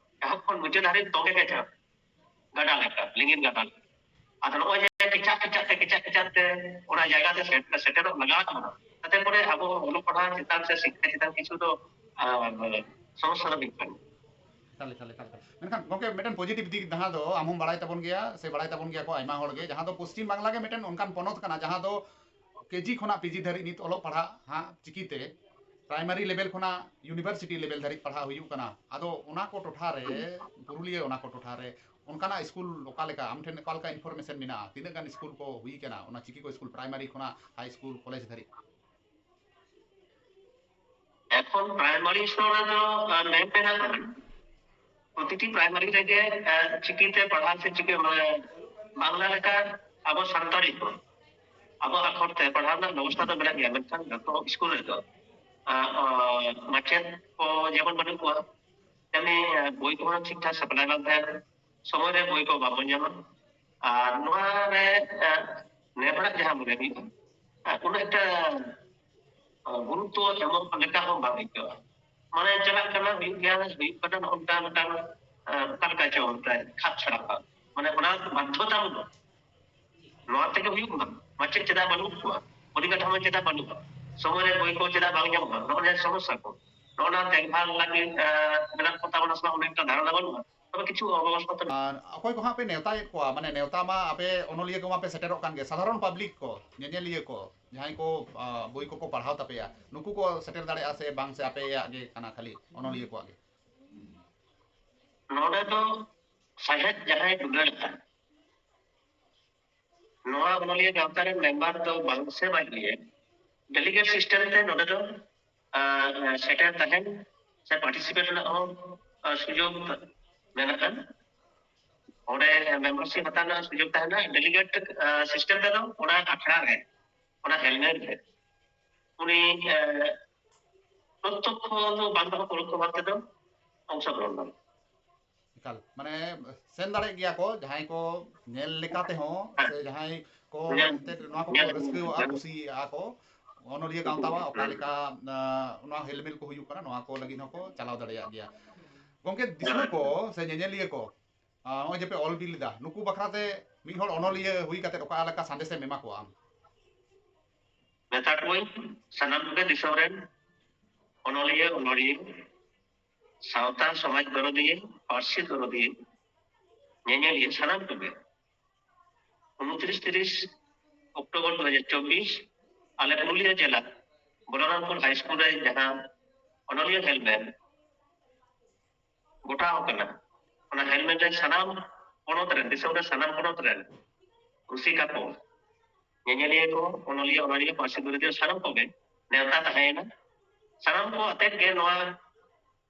ᱮᱦᱚᱵ ᱠᱷᱚᱱ ᱢᱩᱪᱟᱹᱫ ᱫᱷᱟᱹᱨᱤᱡ ᱛᱚᱸᱜᱮ ᱜᱮ ᱪᱟᱞᱟᱜ, ᱜᱟᱰᱟ ᱞᱮᱠᱟ, ᱞᱤᱸᱜᱤᱱ ᱜᱟᱰᱟ ᱞᱮᱠᱟ᱾ ᱟᱫᱚ ᱱᱚᱜᱼᱚᱭ ᱡᱮ ᱠᱮᱪᱟᱜ ᱠᱮᱪᱟᱜ ᱛᱮ, ᱠᱮᱪᱟᱜ ᱠᱮᱪᱟᱜ ᱛᱮ ᱚᱱᱟ ᱡᱟᱭᱜᱟ ᱛᱮ ᱥᱮᱴ-, ᱥᱮᱴᱮᱨᱚᱜ ᱞᱟᱜᱟᱣ ᱵᱚᱱᱟ, ᱡᱟᱛᱮ ᱠᱚᱨᱮ ᱟᱵᱚ ᱚᱞᱚᱜ ᱯᱟᱲᱦᱟᱣ ᱪᱮᱛᱟᱱ ᱥᱮ ᱥᱤᱠᱠᱷᱟ ᱪᱮᱛᱟᱱ ᱠᱤᱪᱷᱩ ᱫᱚ, ᱟᱸ, ᱥᱚᱢᱚᱥᱥᱟ ᱫᱚ ᱦᱩᱭᱩᱜ ᱠᱟᱱᱟ᱾ ᱮᱠᱟᱞ, ᱮᱠᱟᱞ, ᱮᱠᱟᱞ, ᱮᱠᱟᱞ᱾ ᱢᱮᱱᱠᱷᱟᱱ ᱜᱚᱢᱠᱮ, ᱢᱤᱫᱴᱮᱱ positive ᱫᱤᱠ ᱡᱟᱦᱟᱸ ᱫᱚ ᱟᱢ ᱦᱚᱸᱢ ᱵᱟᱲᱟᱭ ᱛᱟᱵᱚᱱ ᱜᱮᱭᱟ ᱥᱮ ᱵᱟᱲᱟᱭ ᱛᱟᱵᱚᱱ ᱜᱮᱭᱟ ᱠᱚ ᱟᱭᱢᱟ ᱦᱚᱲ ᱜᱮ, ᱡᱟᱦᱟᱸ ᱫᱚ ᱯᱚᱥᱪᱤᱢ ᱵᱟᱝᱞᱟ ᱜᱮ ᱢᱤᱫᱴᱮᱱ ᱚᱱᱠᱟᱱ ᱯᱚᱱᱚᱛ ᱠᱟᱱᱟ, ᱡᱟᱦᱟᱸ ᱫᱚ ᱠᱮᱡᱤ ᱠᱷᱚᱱᱟᱜ ᱯᱤᱡᱤ ᱫᱷᱟᱹᱨᱤᱡ ᱱᱤᱛ ᱚᱞᱚᱜ ᱯᱟᱲᱦᱟᱜ ᱦᱟᱸᱜ ᱪᱤᱠᱤᱛᱮ, primary level ᱠᱷᱚᱱᱟᱜ university level ᱫᱷᱟᱹᱨᱤᱡ ᱯᱟᱲᱦᱟᱜ ᱦᱩᱭᱩᱜ ᱠᱟᱱᱟ᱾ ᱟᱫᱚ ᱚᱱᱟ ᱠᱚ ᱴᱚᱴᱷᱟ ᱨᱮ ᱯᱩᱨᱩᱞᱤᱭᱟᱹ, ᱚᱱᱟ ᱠᱚ ᱴᱚᱴᱷᱟ ᱨᱮ ᱚᱱᱠᱟᱱᱟᱜ ᱥᱠᱩᱞ ᱚᱠᱟ ᱞᱮᱠᱟ, ᱟᱢ ᱴᱷᱮᱱ ᱚᱠᱟ ᱞᱮᱠᱟ information ᱢᱮᱱᱟᱜᱼᱟ? ᱛᱤᱱᱟᱹᱜ ᱜᱟᱱ ᱥᱠᱩᱞ ᱠᱚ ᱦᱩᱭ ᱠᱟᱱᱟ ᱚᱱᱟ ᱪᱤᱠᱤ ᱠᱚ ᱥᱠᱩᱞ, primary ᱠᱷᱚᱱᱟᱜ high school, college ᱫᱷᱟᱹᱨᱤᱡ? ᱮᱠᱷᱚᱱ primary ᱥᱛᱚᱨ ᱨᱮᱫᱚ, ᱟᱸ, ᱢᱮᱱ ᱢᱮᱱᱟᱜᱼᱟ, ᱯᱨᱚᱛᱤᱴᱤ primary ᱨᱮᱜᱮ, ᱟᱸ, ᱪᱤᱠᱤᱛᱮ ᱯᱟᱲᱦᱟᱣ ᱥᱮ ᱪᱤᱠᱤ, ᱢᱟᱱᱮ, ᱵᱟᱝᱞᱟ ᱞᱮᱠᱟ ᱟᱵᱚ ᱥᱟᱱᱛᱟᱲᱤ ᱠᱚ, ᱟᱵᱚ ᱟᱠᱷᱚᱨ ᱛᱮ ᱯᱟᱲᱦᱟᱣ ᱨᱮᱱᱟᱜ ᱵᱮᱵᱚᱥᱛᱷᱟ ᱫᱚ ᱢᱮᱱᱟᱜ ᱜᱮᱭᱟ, ᱢᱮᱱᱠᱷᱟᱱ ᱡᱚᱛᱚ ᱥᱠᱩᱞ ᱨᱮᱫᱚ, ᱟᱸ, ᱟᱸ, ᱢᱟᱪᱮᱫ ᱠᱚ ᱡᱮᱢᱚᱱ ᱵᱟᱹᱱᱩᱜ ᱠᱚᱣᱟ, ᱛᱮᱢᱱᱤ, ᱟᱸ, ᱵᱳᱭ ᱠᱚᱦᱚᱸ ᱴᱷᱤᱠ ᱴᱷᱟᱠ supply ᱵᱟᱝ ᱛᱟᱦᱮᱱᱟ, ᱥᱚᱢᱚᱭ ᱨᱮ ᱵᱳᱭ ᱠᱚ ᱵᱟᱵᱚᱱ ᱧᱟᱢᱟ᱾ ᱟᱨ ᱱᱚᱣᱟ ᱨᱮ, ᱟᱸ, ᱱᱮ ᱦᱚᱲᱟᱜ ᱡᱟᱦᱟᱸ ᱢᱚᱱᱮ ᱦᱩᱭᱩᱜᱼᱟ, ᱟᱸ, ᱩᱱᱟᱹᱜ ᱮᱠᱴᱟ ᱜᱩᱨᱩᱛᱛᱚ ᱮᱢᱚᱜ ᱞᱮᱠᱟ ᱦᱚᱸ ᱵᱟᱝ ᱟᱹᱭᱠᱟᱹᱜᱼᱟ᱾ ᱢᱟᱱᱮ ᱪᱟᱞᱟᱜ ᱠᱟᱱᱟ, ᱦᱩᱭᱩᱜ ᱜᱮᱭᱟ, ᱦᱩᱭᱩᱜ ᱠᱟᱱᱟ, ᱱᱚᱜᱼᱚ ᱱᱚᱝᱠᱟ ᱢᱤᱫᱴᱟᱝ, ᱟᱸ, ᱚᱠᱟ ᱞᱮᱠᱟ ᱪᱚ ᱢᱤᱫᱴᱟᱝ ᱠᱷᱟᱯ ᱪᱷᱟᱲᱟ ᱠᱟᱜ᱾ ᱢᱟᱱᱮ ᱚᱱᱟ ᱵᱟᱫᱽᱫᱷᱚᱛᱟ ᱵᱟᱹᱱᱩᱜᱼᱟ᱾ ᱱᱚᱣᱟ ᱛᱮᱜᱮ ᱦᱩᱭᱩᱜ ᱢᱟ᱾ ᱢᱟᱪᱮᱫ ᱪᱮᱫᱟᱜ ᱵᱟᱹᱱᱩᱜ ᱠᱚᱣᱟ? ᱯᱚᱨᱤᱠᱟᱴᱷᱟᱢᱳ ᱪᱮᱫᱟᱜ ᱵᱟᱹᱱᱩᱜᱼᱟ? ᱥᱚᱢᱚᱭ ᱨᱮ ᱵᱳᱭ ᱠᱚ ᱪᱮᱫᱟᱜ ᱵᱟᱝ ᱧᱟᱢᱚᱜᱼᱟ? ᱱᱚᱜᱼᱚ ᱱᱚᱣᱟ ᱥᱚᱢᱚᱥᱥᱟ ᱠᱚ᱾ ᱱᱚᱜᱼᱚ ᱱᱚᱣᱟ ᱫᱮᱠᱷᱵᱷᱟᱞ ᱞᱟᱹᱜᱤᱫ, ᱟᱸ, ᱢᱮᱱᱟᱜ ᱠᱚ ᱛᱟᱵᱚᱱᱟ ᱥᱮ ᱵᱟᱝ, ᱚᱱᱮ ᱚᱱᱠᱟ ᱫᱷᱟᱨᱚᱱᱟ ᱵᱟᱹᱱᱩᱜᱼᱟ᱾ ᱛᱚᱵᱮ ᱠᱤᱪᱷᱩ ᱚᱵᱚᱥᱛᱷᱟ ᱛᱮ ᱟᱨ ᱚᱠᱚᱭ ᱠᱚ ᱦᱟᱸᱜ ᱯᱮ ᱱᱮᱣᱛᱟᱭᱮᱫ ᱠᱚᱣᱟ? ᱢᱟᱱᱮ ᱱᱮᱣᱛᱟ ᱢᱟ ᱟᱯᱮ ᱚᱱᱚᱞᱤᱭᱟᱹ ᱠᱚᱢᱟ ᱯᱮ ᱥᱮᱴᱮᱨᱚᱜ ᱠᱟᱱ ᱜᱮ, ᱥᱟᱫᱷᱟᱨᱚᱱ public ᱠᱚ, ᱧᱮᱧᱮᱞᱤᱭᱟᱹ ᱠᱚ, ᱡᱟᱦᱟᱸᱭ ᱠᱚ, ᱟ, ᱵᱳᱭ ᱠᱚᱠᱚ ᱯᱟᱲᱦᱟᱣ ᱛᱟᱯᱮᱭᱟ, ᱱᱩᱠᱩ ᱠᱚ ᱥᱮᱴᱮᱨ ᱫᱟᱲᱮᱭᱟᱜᱼᱟ ᱥᱮ ᱵᱟᱝ, ᱥᱮ ᱟᱯᱮᱭᱟᱜ ᱜᱮ ᱠᱟᱱᱟ ᱠᱷᱟᱹᱞᱤ ᱚᱱᱚᱞᱤᱭᱟᱹ ᱠᱚᱣᱟᱜ ᱜᱮ? ᱱᱚᱰᱮ ᱫᱚ ᱥᱟᱶᱦᱮᱫ ᱡᱟᱦᱟᱸᱭ ᱫᱩᱞᱟᱹᱲ ᱟᱠᱟᱫ, ᱱᱚᱣᱟ ᱚᱱᱚᱞᱤᱭᱟᱹ ᱜᱟᱶᱛᱟ ᱨᱮᱱ ᱢᱮᱢᱵᱟᱨ ᱫᱚ ᱵᱟᱝ ᱥᱮ ᱵᱟᱭ ᱦᱩᱭᱟ, ᱰᱮᱞᱤᱜᱮᱴ ᱥᱤᱥᱴᱮᱢ ᱛᱮ ᱱᱚᱰᱮ ᱫᱚ ᱟᱨ ᱥᱮᱴᱮᱨ ᱛᱟᱦᱮᱱ ᱥᱮ ᱯᱟᱨᱴᱤᱥᱤᱯᱮᱴ ᱨᱮᱱᱟᱜ ᱦᱚᱸ ᱟᱨ ᱥᱩᱡᱳᱜᱽ ᱢᱮᱱᱟᱜᱼᱟ᱾ ᱚᱸᱰᱮ ᱢᱮᱢᱵᱟᱨᱥᱤᱯ ᱦᱟᱛᱟᱣ ᱨᱮᱱᱟᱜ ᱥᱩᱡᱳᱜᱽ ᱛᱟᱦᱮᱱᱟ᱾ ᱰᱮᱞᱤᱜᱮᱴ ᱥᱤᱥᱴᱮᱢ ᱛᱮᱫᱚ ᱚᱱᱟ ᱟᱠᱷᱲᱟ ᱨᱮ, ᱚᱱᱟ ᱦᱮᱞᱢᱮᱴ ᱨᱮ ᱩᱱᱤ ᱟᱨ ᱯᱨᱚᱛᱛᱚᱠᱠᱷᱚ ᱫᱚ ᱵᱟᱝ ᱨᱮᱦᱚᱸ ᱯᱚᱨᱚᱠᱠᱷᱚ ᱵᱷᱟᱵ ᱛᱮᱫᱚ ᱚᱝᱥᱚᱜᱨᱚᱦᱚᱱ ᱫᱟᱲᱮᱭᱟᱜᱼᱟ᱾ ᱮᱠᱟᱞ, ᱢᱟᱱᱮ ᱥᱮᱱ ᱫᱟᱲᱮᱭᱟᱜ ᱜᱮᱭᱟ ᱠᱚ ᱡᱟᱦᱟᱸᱭ ᱠᱚ ᱧᱮᱞ ᱞᱮᱠᱟ ᱛᱮᱦᱚᱸ, ᱥᱮ ᱡᱟᱦᱟᱸᱭ ᱠᱚ ᱧᱮᱞ- ᱮᱱᱛᱮᱫ ᱱᱚᱣᱟ ᱠᱚᱠᱚ ᱧᱮᱞ- ᱨᱟᱹᱥᱠᱟᱹᱣᱟᱜᱼᱟ, ᱧᱮᱞ- ᱠᱩᱥᱤᱭᱟᱜᱼᱟ ᱠᱚ, ᱚᱱᱚᱞᱤᱭᱟᱹ ᱜᱟᱶᱛᱟᱣᱟᱜ ᱚᱠᱟ ᱞᱮᱠᱟ ᱟᱸ, ᱱᱚᱣᱟ ᱦᱮᱞᱢᱮᱞ ᱠᱚ ᱦᱩᱭᱩᱜ ᱠᱟᱱᱟ, ᱱᱚᱣᱟ ᱠᱚ ᱞᱟᱹᱜᱤᱫ ᱦᱚᱸᱠᱚ ᱪᱟᱞᱟᱣ ᱫᱟᱲᱮᱭᱟᱜ ᱜᱮᱭᱟ᱾ ᱜᱚᱢᱠᱮ, ᱫᱤᱥᱩᱣᱟᱹ ᱠᱚ ᱥᱮ ᱧᱮᱧᱮᱞᱤᱭᱟᱹ ᱠᱚ, ᱟᱸ, ᱱᱚᱜᱼᱚᱭ ᱡᱮ ᱯᱮ ᱚᱞ ᱵᱤᱞ ᱮᱫᱟ, ᱱᱩᱠᱩ ᱵᱟᱠᱷᱨᱟ ᱛᱮ ᱢᱤᱫ ᱦᱚᱲ ᱚᱱᱚᱞᱤᱭᱟᱹ ᱦᱩᱭ ᱠᱟᱛᱮ ᱚᱠᱟ ᱞᱮᱠᱟ ᱥᱟᱸᱫᱮᱥ ᱮᱢ ᱮᱢᱟ ᱠᱚᱣᱟ ᱟᱢ? ᱢᱮᱛᱟ ᱠᱚᱣᱟᱹᱧ, ᱥᱟᱱᱟᱢ ᱠᱚᱜᱮ ᱫᱤᱥᱚᱢ ᱨᱮᱱ ᱚᱱᱚᱞᱤᱭᱟᱹ, ᱚᱱᱚᱞᱤᱭᱟᱹ, ᱥᱟᱶᱛᱟ ᱥᱚᱢᱟᱡᱽ ᱫᱚᱨᱚᱫᱤᱭᱟᱹ, ᱯᱟᱹᱨᱥᱤ ᱫᱚᱨᱚᱫᱤᱭᱟᱹ, ᱧᱮᱧᱮᱞᱤᱭᱟᱹ, ᱥᱟᱱᱟᱢ ᱠᱚᱜᱮ ᱩᱱᱛᱨᱤᱥ ᱛᱤᱨᱤᱥ ᱚᱠᱴᱳᱵᱚᱨ ᱫᱩ ᱦᱟᱡᱟᱨ ᱪᱚᱵᱵᱤᱥ ᱟᱞᱮ ᱯᱩᱨᱩᱞᱤᱭᱟᱹ ᱡᱮᱞᱟ ᱵᱚᱞᱚᱨᱟᱢᱯᱩᱨ ᱦᱟᱭ ᱥᱠᱩᱞ ᱨᱮ ᱡᱟᱦᱟᱸ ᱚᱱᱚᱞᱤᱭᱟᱹ ᱦᱮᱞᱢᱮᱞ ᱜᱚᱴᱟ ᱟᱠᱟᱱᱟ, ᱚᱱᱟ ᱦᱮᱞᱢᱮᱞ ᱨᱮ ᱥᱟᱱᱟᱢ ᱯᱚᱱᱚᱛ ᱨᱮᱱ, ᱫᱤᱥᱚᱢ ᱨᱮ ᱥᱟᱱᱟᱢ ᱯᱚᱱᱚᱛ ᱨᱮᱱ ᱨᱩᱥᱤᱠᱟ ᱠᱚ, ᱧᱮᱧᱮᱞᱤᱭᱟᱹ ᱠᱚ, ᱚᱱᱚᱞᱤᱭᱟᱹ, ᱚᱱᱚᱞᱤᱭᱟᱹ, ᱯᱟᱹᱨᱥᱤ ᱫᱚᱨᱚᱫᱤᱭᱟᱹ, ᱥᱟᱱᱟᱢ ᱠᱚᱜᱮ ᱱᱮᱣᱛᱟ ᱛᱟᱦᱮᱸᱭᱮᱱᱟ᱾ ᱥᱟᱱᱟᱢ ᱠᱚ ᱟᱛᱮᱫ ᱜᱮ ᱱᱚᱣᱟ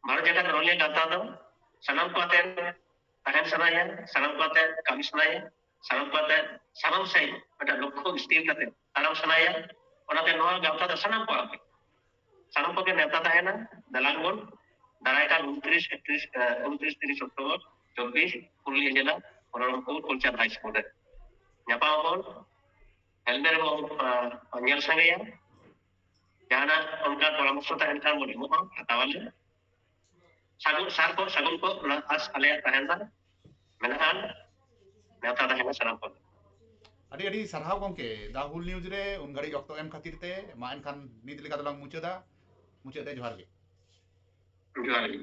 ᱵᱷᱟᱨᱚᱛ ᱡᱟᱠᱟᱛ ᱚᱱᱚᱞᱤᱭᱟᱹ ᱜᱟᱶᱛᱟ ᱫᱚ ᱥᱟᱱᱟᱢ ᱠᱚ ᱟᱛᱮᱫ ᱛᱟᱦᱮᱱ ᱥᱟᱱᱟᱭᱟ, ᱥᱟᱱᱟᱢ ᱠᱚ ᱟᱛᱮᱫ ᱠᱟᱹᱢᱤ ᱥᱟᱱᱟᱭᱟ, ᱥᱟᱱᱟᱢ ᱠᱚ ᱟᱛᱮᱫ ᱥᱟᱱᱟᱢ ᱥᱮᱫ ᱢᱤᱫᱴᱟᱝ ᱞᱚᱠᱠᱷᱚ ᱥᱛᱷᱤᱨ ᱠᱟᱛᱮ ᱛᱟᱲᱟᱢ ᱥᱟᱱᱟᱭᱟ᱾ ᱚᱱᱟᱛᱮ ᱱᱚᱣᱟ ᱜᱟᱶᱛᱟ ᱫᱚ ᱥᱟᱱᱟᱢ ᱠᱚᱣᱟᱜ ᱜᱮ, ᱥᱟᱱᱟᱢ ᱠᱚᱜᱮ ᱱᱮᱣᱛᱟ ᱛᱟᱦᱮᱱᱟ᱾ ᱫᱟᱞᱟᱱ ᱵᱚᱱ ᱫᱟᱨᱟᱭ ᱠᱟᱱ ᱩᱱᱛᱨᱤᱥ ᱮᱠᱛᱨᱤᱥ, ᱟᱸ, ᱩᱱᱛᱨᱤᱥ ᱛᱤᱨᱤᱥ ᱚᱠᱴᱳᱵᱚᱨ ᱪᱚᱵᱵᱤᱥ, ᱯᱩᱨᱩᱞᱤᱭᱟᱹ ᱡᱮᱞᱟ, ᱵᱚᱞᱚᱨᱟᱢᱯᱩᱨ ᱠᱚᱞᱪᱟᱸᱫᱽ ᱦᱟᱭ ᱥᱠᱩᱞ ᱨᱮ ᱧᱟᱯᱟᱢ ᱟᱵᱚᱱ᱾ ᱦᱮᱞᱢᱮᱞ ᱵᱚᱱ, ᱟᱸ, ᱧᱮᱞ ᱥᱟᱸᱜᱮᱭᱟ᱾ ᱡᱟᱦᱟᱱᱟᱜ ᱚᱱᱠᱟ ᱯᱚᱨᱟᱢᱚᱨᱥᱚ ᱛᱟᱦᱮᱱ ᱠᱷᱟᱱ ᱵᱚᱱ ᱮᱢᱚᱜᱼᱟ, ᱦᱟᱛᱟᱣᱟᱞᱮ᱾ ᱥᱟᱹᱜᱩᱱ, ᱥᱟᱨ ᱠᱚ ᱥᱟᱹᱜᱩᱱ ᱠᱚ, ᱚᱱᱟ ᱟᱥ ᱟᱞᱮᱭᱟᱜ ᱛᱟᱦᱮᱱᱟ, ᱢᱮᱱᱟᱜᱼᱟ, ᱱᱮᱣᱛᱟ ᱛᱟᱦᱮᱱᱟ ᱥᱟᱱᱟᱢ ᱠᱚ᱾ ᱟᱹᱰᱤ ᱟᱹᱰᱤ ᱥᱟᱨᱦᱟᱣ ᱜᱚᱢᱠᱮ, ᱫᱟ ᱦᱩᱞ ᱱᱤᱭᱩᱡᱽ ᱨᱮ ᱩᱱ ᱜᱷᱟᱹᱲᱤᱡ ᱚᱠᱛᱚ ᱮᱢ ᱠᱷᱟᱹᱛᱤᱨ ᱛᱮ᱾ ᱢᱟ ᱮᱱᱠᱷᱟᱱ ᱱᱤᱛ ᱞᱮᱠᱟ ᱫᱚᱞᱟᱝ ᱢᱩᱪᱟᱹᱫᱟ᱾ ᱢᱩᱪᱟᱹᱫ ᱨᱮ ᱡᱚᱦᱟᱨ ᱜᱮ᱾ ᱡᱚᱦᱟᱨ ᱜᱮ᱾